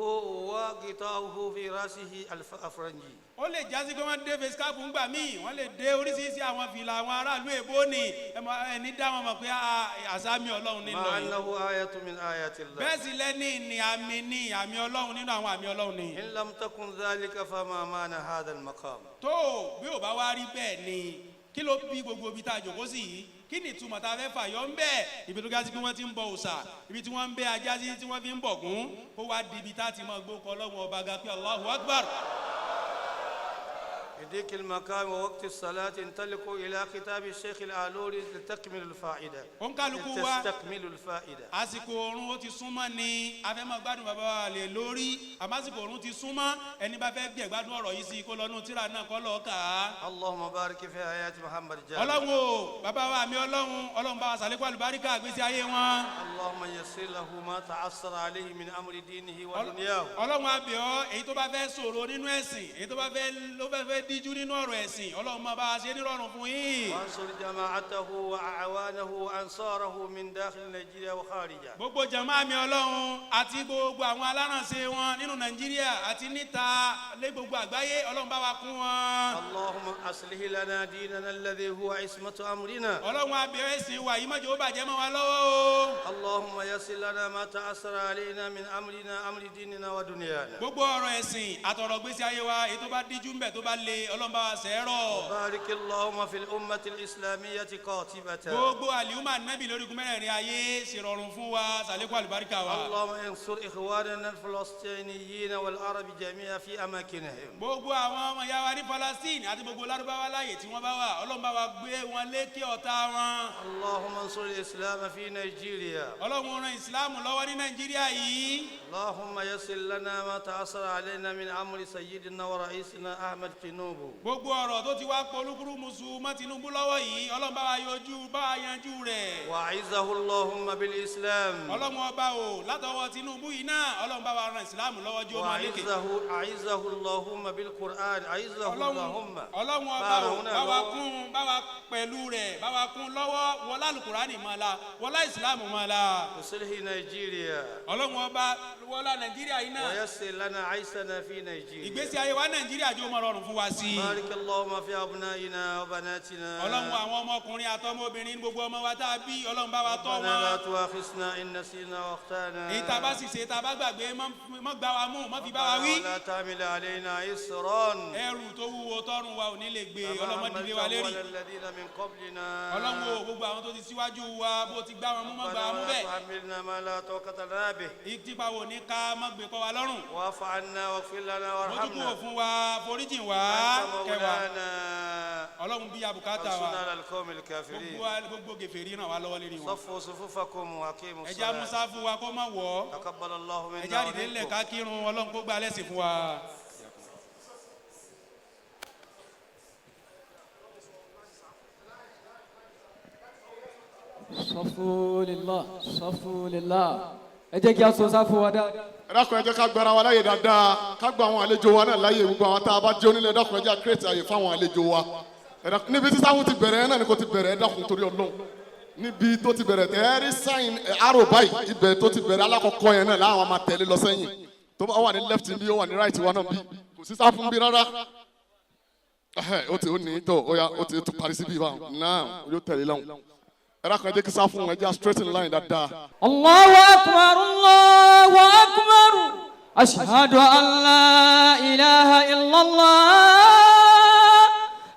وغطاؤه في رأسه الأفرنجي. Ó lè jásí pé wọ́n dé face cap ńgbà míì, wọ́n lè dé oríṣiríṣi àwọn fìlà àwọn aráàlú èbó ni. Ẹni dá wọn mọ̀ pé àsámi Ọlọ́run ní مع lọ yìí. أنه آية من آيات الله. Bẹ́ẹ̀ sì lẹ́ni ní àmì ní àmì Ọlọ́run nínú àwọn àmì Ọlọ́run ni. إن لم تكن ذلك فما معنى هذا المقام؟ Tó bí ò bá wá rí bẹ́ẹ̀ ni, kí ló bí gbogbo ibi tá a jòkó sí yìí? Kí ni ìtumọ̀ tá a fẹ́ fàyọ ń bẹ́ẹ̀? Ibi tó ga sí pé wọ́n ti ń bọ òòṣà, ibi tí wọ́n ń bẹ ajá sí, tí wọ́n fi ń bọ̀gún, kó wá di ibi tá a ti máa gbó kọ Ọlọ́run Ọba ga pé Allahu Akbar. في ضيق المكان ووقت الصلاة، انطلقوا إلى كتاب الشيخ الآلوري لتكمل الفائدة. Òǹkálukú wa لتستكملوا الفائدة. Àsìkò oorun ó ti súnmọ́ ni a fẹ́ máa gbádùn bàbá wa lè lórí, àmọ́ àsìkò oorun ti súnmọ́. Ẹni bá fẹ́ gbẹ̀ gbádùn ọ̀rọ̀ yìí sí, kó lọ́nu tíra náà kọ́ lọ́ọ́ kà á. اللهم بارك في حياة محمد جامع. Ọlọ́run o, bàbá wa mi, Ọlọ́run, Ọlọ́run, bá wa sàlékún àlùbáríkà àgbésí ayé wọn. اللهم يسر له ما تعسر عليه من أمر دينه ودنياه. Ọlọ́run, a bẹ̀ ọ́, èyí tó bá fẹ́ ṣòro nínú ẹ̀sìn, èyí tó bá fẹ́ ló fẹ́ fẹ́ díjú nínú ọ̀rọ̀ ẹ̀sìn, Ọlọ́run máa bá a ṣe nírọ̀rùn fún yín. وانصر جماعته وأعوانه وأنصاره من داخل نيجيريا وخارجها. Gbogbo jàmáà mi, Ọlọ́run, àti gbogbo àwọn alárànṣe wọn nínú Nàìjíríà àti níta lé gbogbo àgbáyé, Ọlọ́run, bá wa kún wọn. اللهم أصلح لنا ديننا الذي هو عصمة أمرنا. Ọlọ́run, a bẹ̀ ọ́, ẹ̀sìn wa yìí, má jẹ́ ó bàjẹ́ mọ́ wa lọ́wọ́ o. اللهم يسر لنا ما تعسر علينا من أمرنا، أمر ديننا ودنيانا. Gbogbo ọ̀rọ̀ ẹ̀sìn àtọ̀rọ̀ gbèsè ayé wa, èyí tó bá díjú ńbẹ̀, tó bá le, Ọlọ́run bá wa sẹ́rọ̀. بارك اللهم في الأمة الإسلامية قاطبة. Gbogbo àlìhùmà nábì lórígun mẹ́rẹ̀ẹ̀rin ayé, ṣèrọ̀rùn fún wa, ṣàlékún àlùbáríkà wa. اللهم انصر إخواننا الفلسطينيين والعرب جميعا في أماكنهم. Gbogbo àwọn ọmọ ìyá wa ní Palestine àti gbogbo lárúbáwá láàyè tí wọ́n bá wà, Ọlọ́run bá wa gbé wọn lékè ọ̀tá wọn. اللهم انصر الإسلام في نيجيريا. Ọlọ́run ran ìsìláàmù lọ́wọ́ ní Nàìjíríà yìí. اللهم يسر لنا ما تعسر علينا من أمر سيدنا ورئيسنا أحمد تينوبو. Gbogbo ọ̀rọ̀ tó ti wá polúkúrú musu mọ́ Tinubu lọ́wọ́ yìí, Ọlọ́run bá wa yọjú, bá wa yanjú rẹ̀. وأعزه اللهم بالإسلام. Ọlọ́run ọba o, látọwọ́ Tinubu yìí náà, Ọlọ́run bá wa ran ìsìláàmù lọ́wọ́ jí ó máa lékè. وأعزه أعزه اللهم بالقرآن، أعزه Ọlọ́run اللهم. Ọlọ́run ọba o, bá wa kún, bá wa pẹ̀lú rẹ̀, bá wa kún lọ́wọ́, wọlá alukurani mọ́ la, wọlá ìsìláàmù mọ́ la. وصله نيجيريا. Ọlọ́run ọba, wọlá Nàìjíríà yìí náà. ويسر لنا عيشنا في نيجيريا. Ìgbésí ayé wa Nàìjíríà jẹ́ ó máa rọrùn fún wa sí i. بارك اللهم في أبنائنا وبناتنا. Ọlọ́run, àwọn ọmọkùnrin àtọmọbìnrin, gbogbo ọmọ wa tá a bí, Ọlọ́run bá wa tọ́ ربنا لا wọn. تؤاخذنا إن نسينا وأخطأنا. Èyí tá a bá sì ṣe, tá a bá gbàgbé, má gbá wa mú, má fi bá wa ربنا wí. ولا تحمل علينا إصرا Ẹrù tó wúwo tọrùn wa ò ní lè gbé, كما ọlọ́mọ dìde wa حملته lérí. على الذين من قبلنا. Ọlọ́run o, gbogbo àwọn tó ti síwájú wa, bó ti gbá wọn mú, má gbá ربنا wa mú ولا bẹ́ẹ̀. تحملنا ما لا طاقة لنا به. Ìtìpa wo ní ká má gbé kọ́ wa lọ́rùn. واعف عنا واغفر لنا Mójúkúrò وارحمنا. fún wa, foríjìn wa, أنت kẹwàá. مولانا. Ọlọ́run bí abùkátà wa. فانصرنا على القوم الكافرين. Gbogbo gèfèrí ràn wá lọ́wọ́ lérí wọn. صفوا صفوفكم وأقيموا Ẹja الصلاة. musa fún wa kó má wọ̀ ọ́. تقبل الله منا Ẹja dìde ńlẹ̀ ومنكم. ká kírun, Ọlọ́run kó gba lẹ́sìn fún wa. صفوا لله، صفوا لله. Ẹ jẹ́ kí a sọ sáfù wa dáadáa. Ẹ dákun, ẹ jẹ́ ká gbára wa láyè dáadáa, ká gba àwọn àlejò wa náà láyè. Gbogbo àwọn tá a bá jẹ́ onílẹ̀, ẹ dákun, ẹ jẹ́ create àyè fáwọn àlejò wa. Ẹ dákun, níbi tí sáfù ti bẹ̀rẹ̀ náà ni kò ti bẹ̀rẹ̀. Ẹ dákun, torí Ọlọ́run, níbi tó ti bẹ̀rẹ̀, tẹ́ ẹ rí sign arrow báyìí, ibẹ̀ tó ti bẹ̀rẹ̀ alákọ̀ọ́kọ́ yẹn náà láwọn máa tẹ̀lé lọ sẹ́yìn. Tó bá wà ní left bí, ó wà ní right wa náà bí, kò sí sáfù bí rárá. Ẹhẹ́, ó ti ó ní tó ó yá, ó ti tó parí síbí báwọn náà, yóò tẹ̀lé lọ́hùn. Ẹ dákun, ẹ jẹ́ kí sáfù ẹ jẹ́ straight in line dáadáa. الله أكبر، الله أكبر، أشهد أن لا إله إلا الله،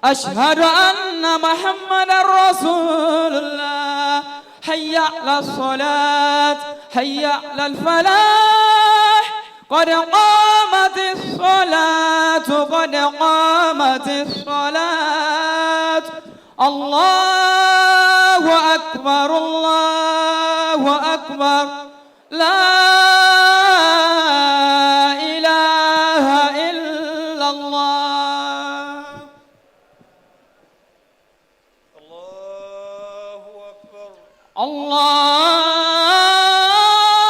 أشهد أن محمدا رسول الله، حي على الصلاة، حي على الفلاح، قد قامت الصلاة، قد قامت الصلاة، الله أكبر، الله أكبر، لا إله إلا الله. الله أكبر.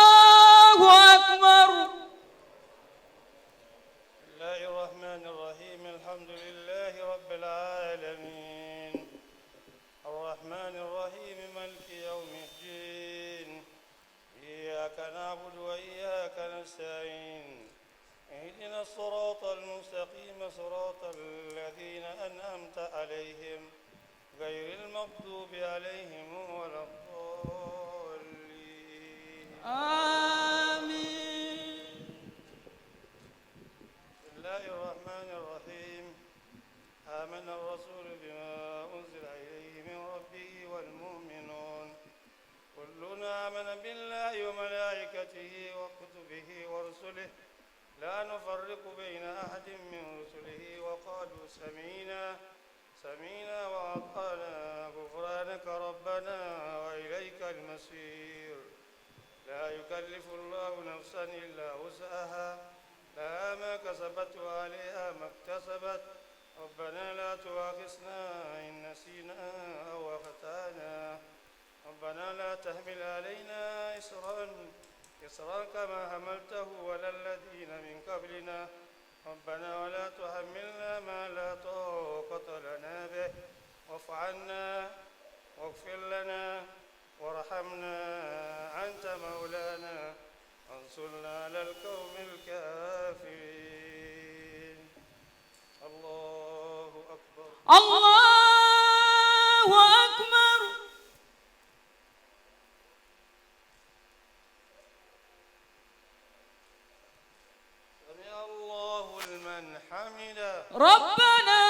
الله أكبر. بسم الله الرحمن الرحيم. الحمد لله رب العالمين، الرحمن الرحيم، مالك يوم الدين، إياك نعبد وإياك نستعين، اهدنا الصراط المستقيم، صراط الذين أنعمت عليهم، غير المغضوب عليهم ولا الضالين. آمين. بسم الله الرحمن الرحيم. آمن الرسول بما أنزل إليه من ربه والمؤمنون، كلنا آمن بالله وملائكته وكتبه ورسله، لا نفرق بين أحد من رسله، وقالوا سمعنا سمعنا وأطعنا، غفرانك ربنا وإليك المصير. لا يكلف الله نفسا إلا وسعها، لها ما كسبت وعليها ما اكتسبت. ربنا لا تؤاخذنا إن نسينا أو أخطأنا. ربنا لا تحمل علينا إصرا كما حملته على الذين من قبلنا. ربنا ولا تحملنا ما لا طاقة لنا به، واعف عنا واغفر لنا وارحمنا، أنت مولانا، وانصرنا على القوم الكافرين. الله أكبر. الله أكبر. سمع الله لمن حمده. ربنا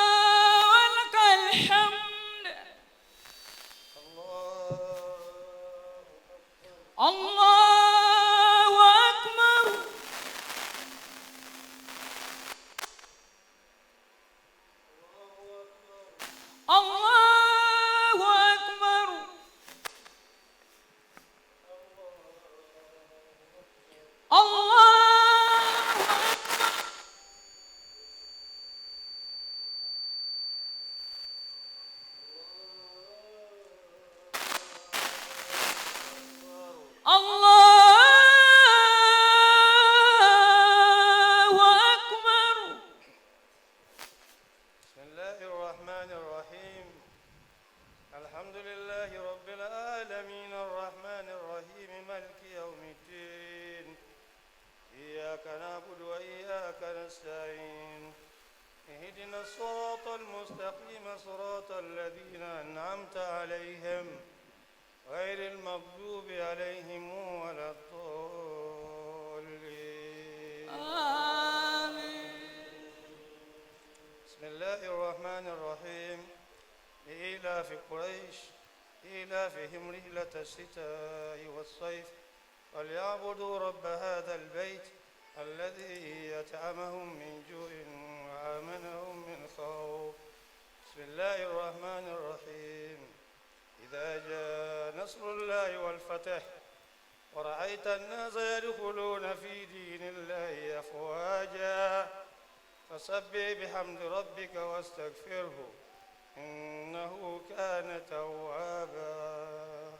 نعبد وإياك نستعين اهدنا الصراط المستقيم صراط الذين أنعمت عليهم غير المغضوب عليهم ولا الضالين. آمين. بسم الله الرحمن الرحيم. لإيلاف قريش إيلافهم رحلة الشتاء والصيف فليعبدوا رب هذا البيت الذي أطعمهم من جوع وآمنهم من خوف. بسم الله الرحمن الرحيم. إذا جاء نصر الله والفتح ورأيت الناس يدخلون في دين الله أفواجا فسبح بحمد ربك واستغفره إنه كان توابا.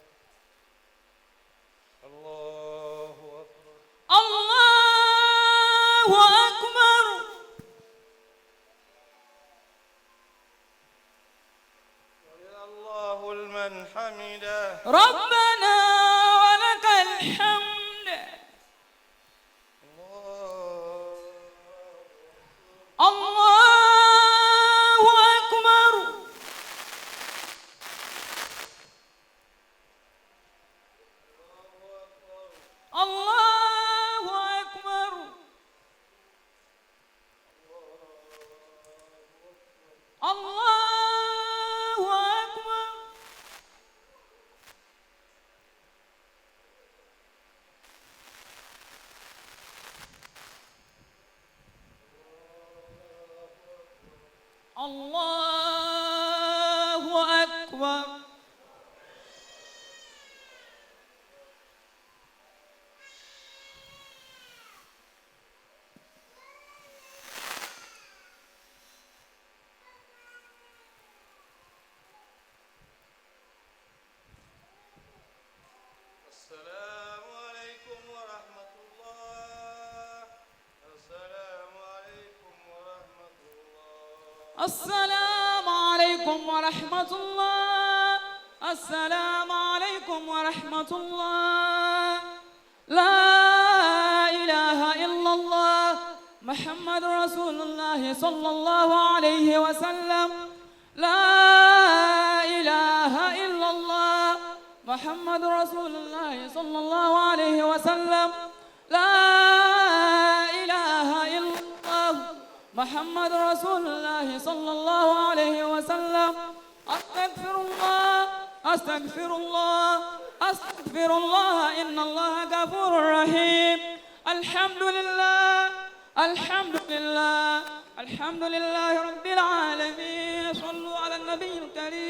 الله أكبر. الله أكبر. سمع الله لمن حمده. ربنا ولك الحمد. الله الله أكبر. الله أكبر. الله أكبر. الله أكبر. السلام عليكم ورحمة الله. السلام عليكم ورحمة الله. السلام عليكم ورحمة الله. السلام عليكم ورحمة الله. لا إله إلا الله محمد رسول الله صلى الله عليه وسلم. لا إله إلا الله محمد رسول الله صلى الله عليه وسلم. لا إله إلا الله محمد رسول الله صلى الله عليه وسلم. أستغفر الله، أستغفر الله، أستغفر الله، إن الله غفور رحيم. الحمد لله، الحمد لله، الحمد لله رب العالمين. صلوا على النبي الكريم.